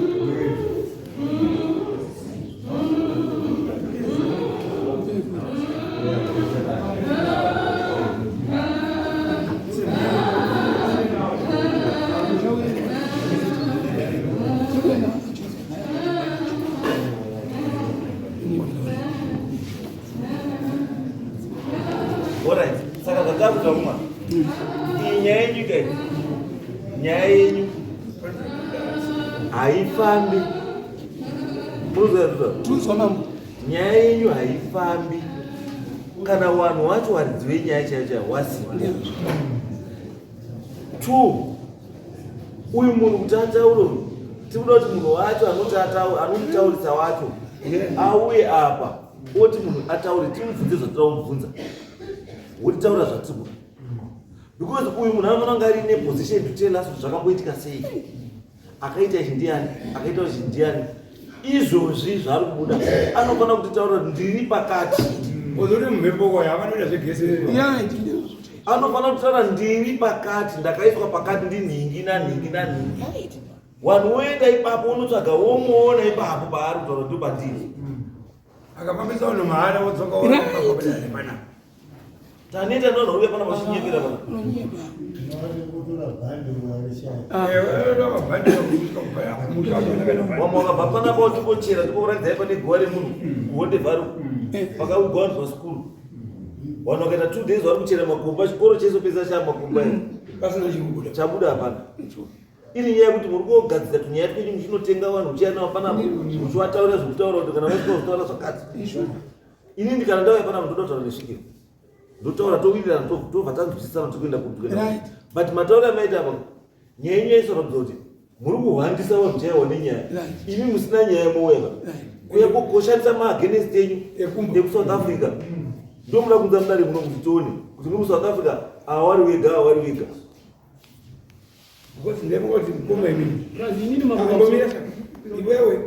Alright, saka zvatakuta kuma iyi nyaya yenyu kai nyaya yenyu haifambi Tunzwa mambo. Nyaya yenyu haifambi kana vanhu wacho varidzi venyaya chaiyo chaiyo wasipo. Two, uyu munhu kuti ataure uyu tiri kuda kuti munhu wacho anoti anomutaurisa wacho auye apa oti munhu ataure timubvunze zvatinoda kumubvunza wotitaura zvatiri kuda because uyu munhu anofanira kunge ari neposition to tell us kuti zvakamboitika sei akaita ichi ndiani akaita ichi ndiani izvozvi zvaari kubuda anofanira kutitaura kuti ndiri pakati Ozoti mumhepo kwayo avanoita zvegesi. Anofanira kutaura ndiri pakati ndakaiswa pakati ndinhingi nanhingi nanhingi Vanhu woenda ipapo unotsvaga womuona ipapo paari kutaura kuti ndopandiri. Akafambisa vanhu mahara wodzoka woona. Taneta nevanhu vari kuuya panapa vachinyepera vanhu. Vamwe vakabva panapa vachingochera tikuratidzai pane guva remunhu kuhonde vhari pakaugwa vanhu pasikuru. Vanhu vakaita 2 days vari kuchera makomba chikoro chesopesa chamakomba pasina chikubuda. Chabuda hapana. Iri nyaya yekuti muri kogadzira tunyaya twenyu muchinotenga vanhu muchiya navo panapa muchiwataurira zvekutaura kuti kana vasvika kutaura zvakati. Inini kana ndauya panapa ndoda kutaura nesvikiro. Ndotaura towirirana tobva tanzwisisana tokuenda kuenda. But mataura amaita apa, nyaya yenyu yaisora kuti muri kuhwandisa vanhu chaiwo nenyaya, imi musina nyaya moweva kuya kushandisa maagenest enyu ekuSouth Africa. Ndomuda kunza mudare muno kuti tione kuti muri kuSouth Africa, awari wega, awari wega. Because ndemukoti mukoma imini, iwewe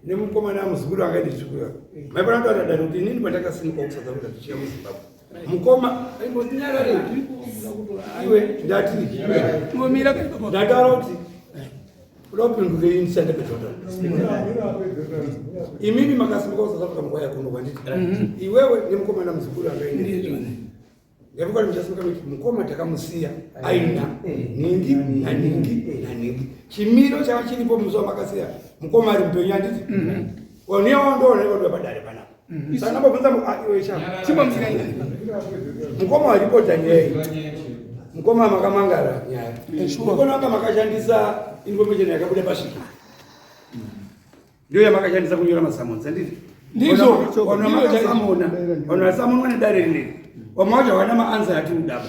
nemukomana muzukuru angaite chikuru, maipana kutaura dani kuti inini pandakasimuka kuSouth Africa tichiya muZimbabwe, mukoma iwe, ndati ndataura kuti kuda kupindure ini chandapedza. Imimi makasimuka kuSouth Africa munguva yakuno kwanditi iwewe nemukomana muzukuru angaine ndepakati muchasimuka miti mukoma takamusiya aina ningi naningi naningi. Chimiro chava chiripo musi wamakasiya mukoma ari mupenyu, handiti? Onewandoona padare panapa, saka ndambobvunza iwe sha, mukoma waripota nyaya, mukoma makamangara nyaya, mukoma wanga makashandisa information yakabuda pasvika, ndiyo yamakashandisa kunyora masummons, handiti? Ndizvo. Vanhu vamakasamona, vanhu vasamonwa nedare rineri, vamwe vacho havana maanswer ati kudaba.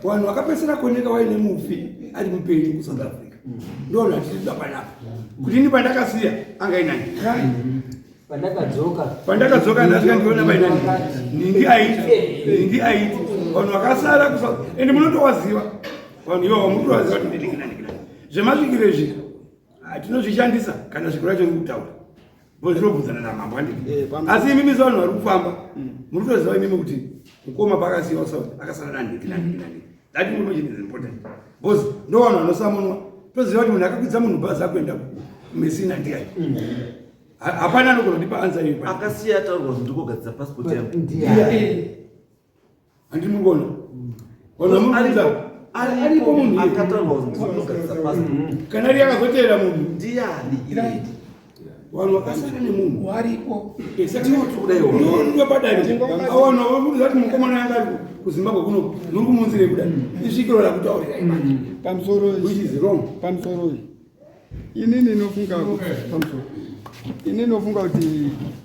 Vanhu vakapedzisira kuoneka vaine mufi ari mupenyu kuSouth Africa, ndo vanhu vatiri panapa kuti ini pandakasiya angainani. Pandakadzoka. Pandakadzoka ndasvika ndiona painani ningi aiti, ningi aiti. Vanhu vakasara kusa ende munotowaziva vanhu ivavo, munotowaziva kuti ndiniki naniki nani. Zvemasvikiro izvi tinozvishandisa kana svikiro racho riri kutaura, bo zvinobvunzana namambo, handiti? Asi imimi sevanhu vari kufamba muri kutoziva imimi kuti mukoma paakasiyiwa South akasara nanhingi nanhingi nanhingi. That information is important because ndo vanhu vanosamunwa. Toziva kuti munhu akakwidza munhu bhazi akuenda kuMessina ndiani. Hapana anogona kundipa answer iyo. Akasiya ataurwa kuti ndikogadzisa passport yangu. Handiri mukona vanhu vamubvunza aripo munhu akataurwa kuti ndikogadzisa passport. Kana ari akazoteera munhu. Ndiani iye? Vanhu vakasara nemunhu. Waripo. Ndopadare avanhu vamuudza kuti mukomana anga ari kuZimbabwe kuno, muri kumunzire kuda isvikiro rakutaurira. Pamusoro. Which is wrong. Pamusoro, inini nofunga, pamusoro, ini nofunga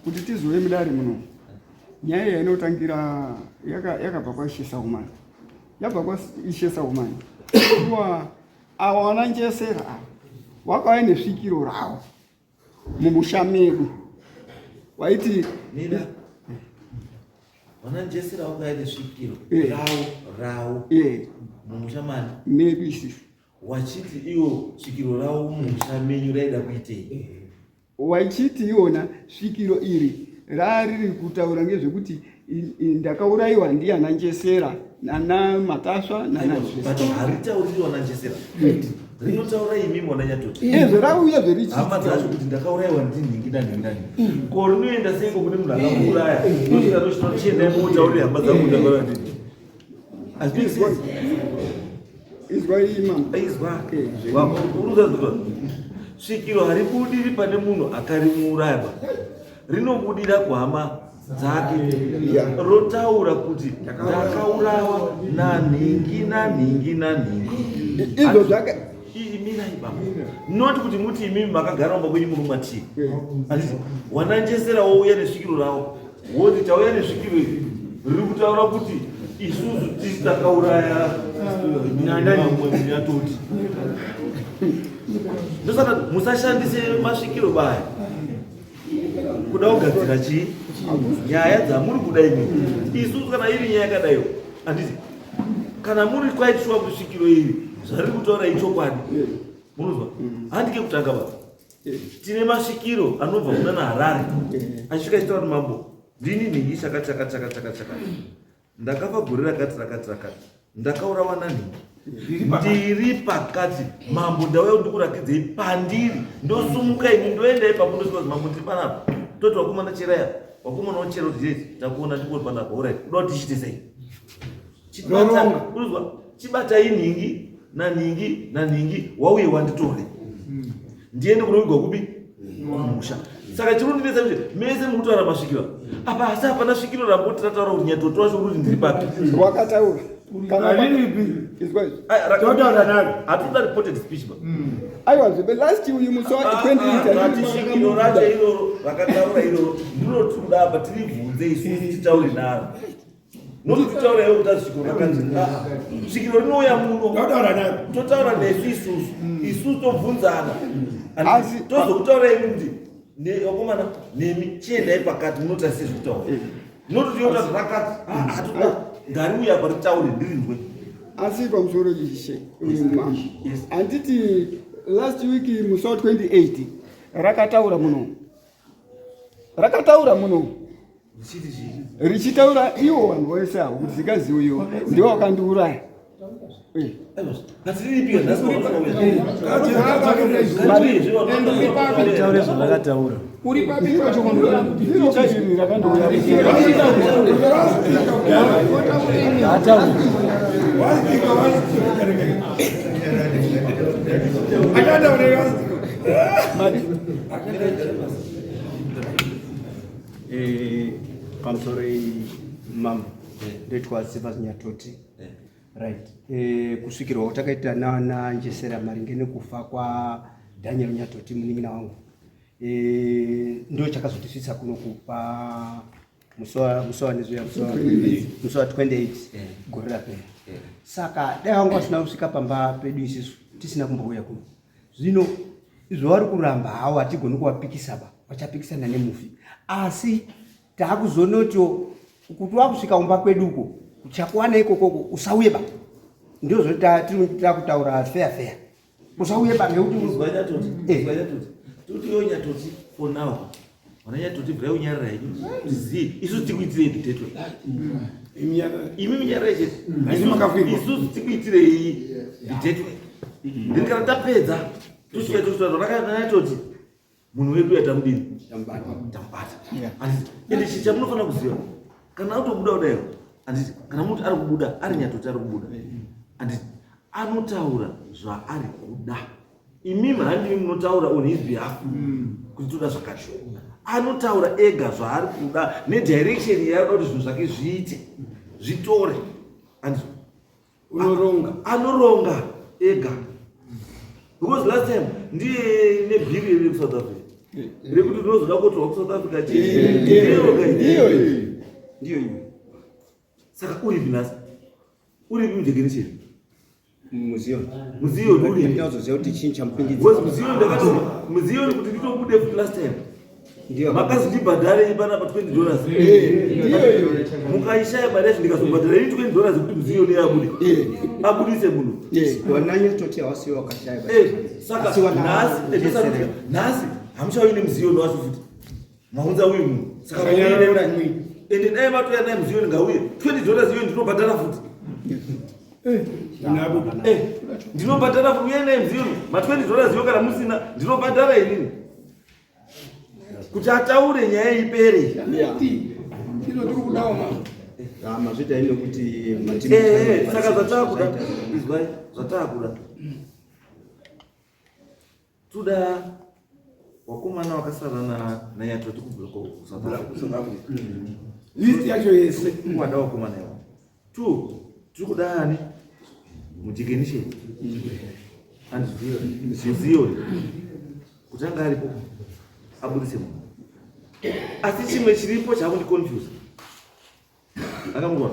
kuti tizove mudare muno, nyaya yainotangira yakabva kwaIshe Saumani, yabva kwaIshe Saumani kuwa ava vananjesera ava wakauya nesvikiro ravo mumusha medu, waiti Mina vananjesera vakauya nesvikiro ravo mumusha mani? Medu isisu. Wachiti iwo svikiro ravo mumusha menyu raida kuitei? Waichiti iwona svikiro iri rariri kutaura ngezvekuti ndakaurayiwa ndiana Njesera nana Matasva nana But haritauriri wananjesera, rinotaura imimi wananyatoti. Ezvo rauya zverichiti Hama dzacho kuti ndakaurayiwa ndinhingi nanhingi nanhingi. Ko rinoenda seiko kune munhu akamuuraya? Nosvika tochita chiendai motaurire hama dzangu ndakauraya ndini. Hazvimake sense. Izwa imam. Izwa. Uruzazwa. Svikiro haribudiri pane munhu akarimuuraya ba. Rinobudira kuhama dzake, rotaura kuti ndakaurawa nanhingi nanhingi nanhingi. Izvo zvaka Imirai baba, not kuti muti imimi makagara mumba kwenyu muri matii, handiti? Wananjesera wouya nesvikiro ravo, woti tauya nesvikiro iri riri kutaura kuti isusu tisi takauraya mamwe munyatoti. Ndosaka musashandise masvikiro baya kuda kugadzira chii nyaya dzamuri kuda imi. Isusu kana iri nyaya yakadaiwo, handiti, kana muri quite sure kuti svikiro iri zvariri kutaura ichokwadi, munozwa handike kutanga ba. Tine masvikiro anobva kuna naHarare achisvika achitaura kuti mambo, ndini nhingi chakati chakati chakati chakati chakati, ndakafa gore rakati rakati rakati, ndakaurawa nanhingi, ndiri pakati. Mambo, ndauya kuti ndikurakidzei pandiri. Ndosumuka ini ndoenda ipapo, ndosvika kuti mambo, ndiri panapa. Toti vakomana cheraya, vakomana ochera kuti yes, takuona ndikuri panapa. Alright, uda kuti tichiite sei? Chibata, unozwa, chibatai nhingi nanhingi nanhingi, wauye wanditore ndiende kunovigwa kupi? Kumusha. Saka chinondinetsa kuti mese muri kutaura masvikiro apa, asi hapana svikiro ramboti rataura kuti nyatoto wacho uri kuti ndiri papi. Wakataura kana Hariripi. Izwa izvi. Totaura naro. Hatitoda reported speech ba. Aiwa, zve last uyu musi wa Rati svikiro racho 20 iroro rakataura iroro ndiro tiri kuda apa, tiribvunze isusu titaure naro. Nokutaura iwe kuti asvikiro rakati. Svikiro rinouya muno. Totaura nesu isusu. Isusu tobvunzana. Asi- Tozokutaura imi kuti vakomana nemi chiendai pakati munoita sei zvekutaura. Nototi yota rakati. Ah, atoda ngariuya apa ritaure ndirinzwe. Asi pamusoro ishe mama, handiti last week musi wa 28 rakataura muno, rakataura muno richitaura iwo vanhu vose avo kuti zikazi uyo ndiwo wakandiuraya. Taure zvavakataura. Uri papi pacho? Ndiro kairi rakandouya. Pamusoro mambo, ndoitwa Sivas Nyatoti, right? Kusvikirwa kwatakaita naNjesera maringe nekufa kwaDaniel Nyatoti, munin'ina wangu, ndo chakazotisvitsa kuno kupa musi wanezuya musi wa 28 gore rapera. Saka dai vanga vasina kusvika pamba pedu, isisu tisina kumbouya kuno. Zvino zvavari kuramba hawo, hatigoni kuvapikisa ba, vachapikisana nemufi. Asi taakuzonotiwo kuti wakusvika kumba kwedu uko uchakuwana ikokoko, usauye ba. Ndozvo takutaura fair fair, usauye ba ngekuti Izwa Nyatoti, izwa Nyatoti. Toti yo Nyatoti, for now. Vana Nyatoti, bvai unyarara henyu. Tiziye, isusu tikuitirei nditetwe. Imi munyarara chete. Isusu tikuitirei nditetwe. Then kana tapedza, tosvika tosvika rakana Nyatoti. Munhu wedu yatamudini? Tamubata. Handiti? Ende chi chamunofanira kuziva, kana autobuda kudaiwo, handiti, kana muti ari kubuda, ari Nyatoti ari kubuda, handiti, anotaura zvaari kuda. Imimi handimi munotaura on his behalf kuti toda zvakati. Anotaura ega zvaari kuda nedirection yaanoda kuti zvinhu zvake zviite, zvitore. Handiti? Unoronga. Anoronga ega. Because last time ndiye nebhiri riri kuSouth Africa rekuti tinozoda kotorwa kuSouth Africa. Ndiyo iyi. Ndiyo iyo. Saka uripi nhasi? Uripi mujekenisheni? Muzioni. Muzioni uripi? Ndinozoziva kuti chinyi chamupindidza. Because muzioni ndakati muzioni kuti nditobude futi last time. Ndiyo. Makazi ndibhadhare panapa $20. Ndiyo iyo. Mukaishaya mari yacho, ndikazobhadhara ini $20 kuti muzioni abude, abudise munhu. Wananyatoti hawasiwo wakashaya. Saka Asi wana- nhasi nhasi hamuchauyi nemuziyoni wacho futi, maunza uyu munhu. Saka ende dai matouya naye muziyoni, ngauye. $20 iyo ndinobhadhara futi. Ndinobhadhara futi. Uyai naye muziyoni. Ma$20 iyo kana musina, ndinobhadhara inini kuti ataure nyaya ipere. Ndizvo tiri kudawo mama. Mazvita nekuti Saka zvataakuda, izwai, zvataakuda, toda wakomana wakasara naNyatoti kubva kuSouth Africa. List yacho yese. Wada wakomana iwa two, tiri kuda ani mujekenisheni andiziyoni kuti anga aripo abudise munhu. Asi chimwe chiripo chakundiconfuse, akamurwa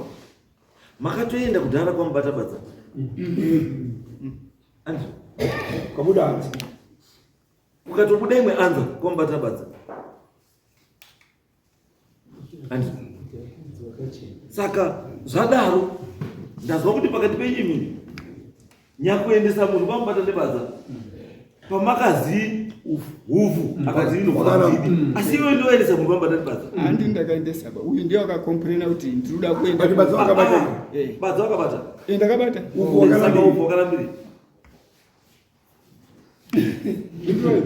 makatoenda kudhara kwamubata badza andi Kabuda hanzi. Ukatobuda imwe anza kwamubata badza andi. Saka zvadaro, ndazwa kuti pakati penyimi nyakuendesa munhu kwamubata nebadza pamakazi huvhu akati inofandidi, asi iwe ndoendesa munhu kwamubata nebadza. Handi ndakaendesa ba, uyu ndiye wakakomplaina kuti ndinoda kuenda. But badza wakabata. Badza wakabata. Ndakabata. Saka huvhu wakarambiri.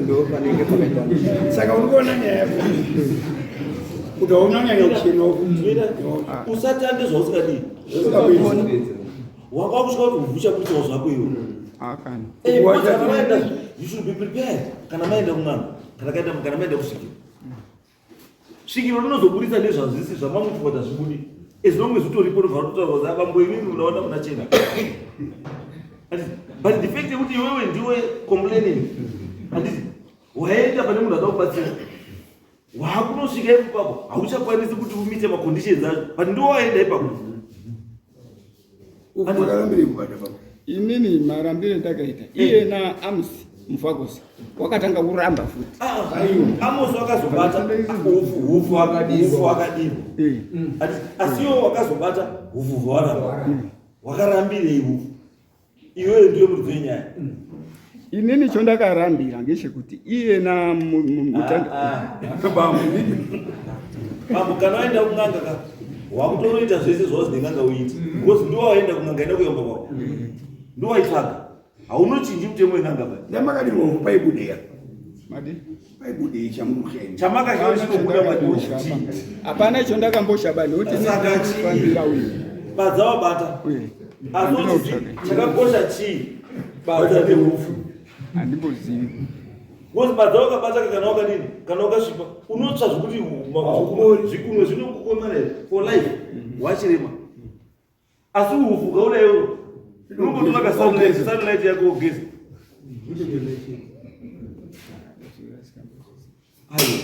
Ndo panenge pakaita. Saka uri kuona nyaya yako kuti haunonyanya kuchena. Usatambe zvausingadii. Wanga wakusvika kuti huvhu chakuitawo zvako iwe. Akani. Because kana maenda, you should be prepared. Kana maenda kun'anga, kana maenda kusvikiro, svikiro rinozoburitsa nezvazvisi zvamamuti kuti hazvibudi. As long as utoripo, robva rototaura kuti abambo imimi munaona muna chena. Handiti? But the fact yekuti iwewe ndiwe complaining, handiti waenda pane munhu ada kubatsira, waakunosvika ipapo hauchakwanisi kuti umeete maconditions acho, but ndiwo waenda ipapo. Wakarambirei kubata baba? Inini marambire ndakaita iye na Amos Mufakosi wakatanga kuramba futi. Amos wakazobata hufu hufu hufu wakadini asi iwo wakazobata hufu hwaramba wakarambirei hufu iwewe ndiwe muridzi wenyaya. Inini chondakarambira ngechekuti iye na mutanda Bambo, kana waenda kun'anga ka wakutoroita zvese zvauzi nen'anga uite because ndiwo waenda kun'anga enda kuyomba kwako ndiwo waitsvaga haunochinji mutemo wen'anga ba Ndamakadirwa hufu paibudeya. Madi? Paibudei chamurusheni. Chamakashauri chinobuda madiwo. Hapana chondakamboshaba nekuti Saka chii? fambira uyu. Badza wabata asi uchizi chakakosha chii badza nehufu Handimbozivi. Because badza wakabata kana wakadini kana wakasvipa unotsva zvekuti zvikunwe zvinokukomana for life wachirema asi uhufu ukaudaiwo unongotora kasunlight sunlight yako wogeza. Aiwa,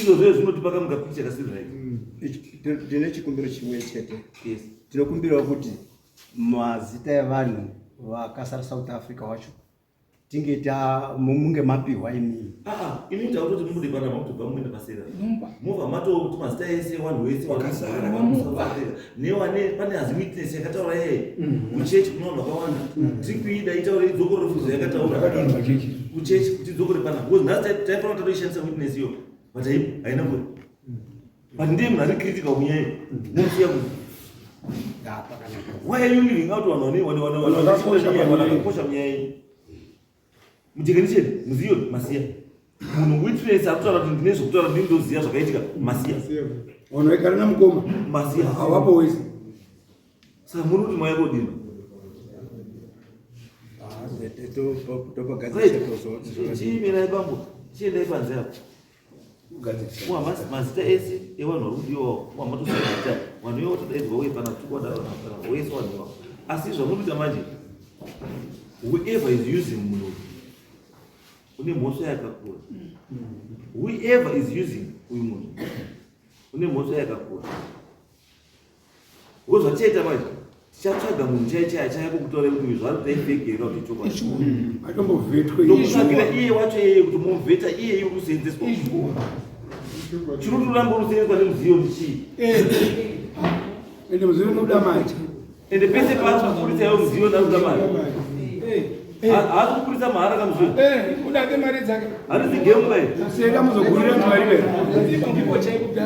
izvozvo zvinotipa kamuka picha kasiri right. Ndine chikumbiro chimwe chete. Yes. Tinokumbirawo kuti mazita evanhu vakasara South Africa wacho tinge ta munge mapihwa imimi. Ah, ini ndakutoti mubude panapa mutobva muende pasera mobva matoti mazita ese vanhu vese Vakasara. South Africa newane pane hazi witness yakataura yeye kuchechi kune vanhu vakawanda tiri kuida itaure idzokorore fuzo yakataura kuchechi kuti idzokore panapa because nhasi taifanira tatoishandisa witness iyo but haina kuya but ndiye munhu ari critical kunyaya iyo momusiya kuti why are you leaving out vanhu vakakosha munyaya iyi mujekenisheni muziyo masiya munhu witness akutaura kuti ndine zvekutaura ndini ndoziva zvakaitika masiya. Vanhu vaigara namukoma. Masiya. Hawapo wese. Saka muri kuti mwaya kodini? Chiimirai bambo, chiendai panze apo. Uwa mazita ese evanhu vari kudiwawo wamatosiya mazita vanhu ivo todaidzwa uye pana tukwadaro pana wese vanhu iwavo asi zvamunoita manje whoever is using munhu uyu une mhosva yakakura. Whoever is using uyu munhu une mhosva yakakura because zvatichaita manje tichatsvaga munhu chai chai achaya kukutaura kuti uyu zvaari kuita ifake here kana kuti ichokwadi. Atombovhetwe. Ndokutsvagira iye wacho iyeye kuti mumuvheta iye iri kuseenzeswa chiri kuti uramba uri kuseenzeswa nemuziyo ndichii. Ende muziyo unoda mari. Ende pese paari kuburitsa iwe muziyo ndakuda mari haasi kuburitsa mahara kamuziyo. Udake mari dzake. Harisi game bai. Seka muzogurira mari be. Ndipo chaipo.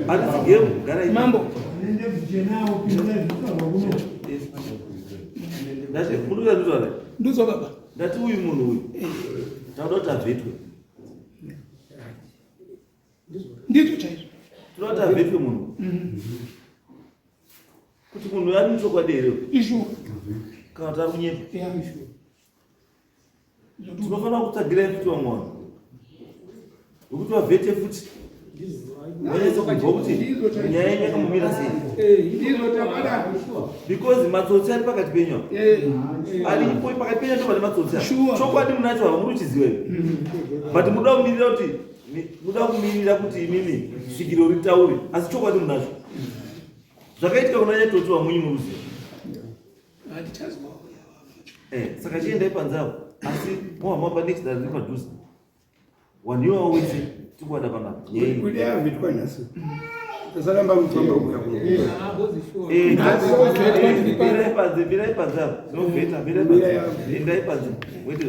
Harisi game garai. Mambo. Ndati munoita ndizvo. Ndizvo baba. Ndati uyu munhu uyu tauda kuti avhetwe. Ndizvo chaizvo. Tinoda kuti avhetwe munhu kuti munhu ari muchokwadi here Ishuwa. kana kuti ari kunyepa. Ya ishuwa. Tinofanira kutsvagirai futi vamwe vanhu wekuti vavhete futi vanyatse kunzwa kuti nyaya yenyu yakamumira sei Ndizvo tabada. because matsotsi ari pakati penyu apa. Aripo pakati penyu ndo pane matsotsi apa. Sure. Chokwadi munacho hava muri kuchiziva ivi but muda kumirira kuti muda kumirira kuti imimi svikiro ritaure asi chokwadi munacho zvakaitika kuna nyatoti wamunyi muruziva. Handichazwa. Saka chiendai panze apo asi mohamba pa next riri padhuze vanhu ivavo wese tikuwada panapa. Nyaya iyi. Kuti avhetwa nhasi. Tasaramba kufamba kuya kuno. Mirai panze, mirai panze apo tinovheta mirai panze endai panze wete.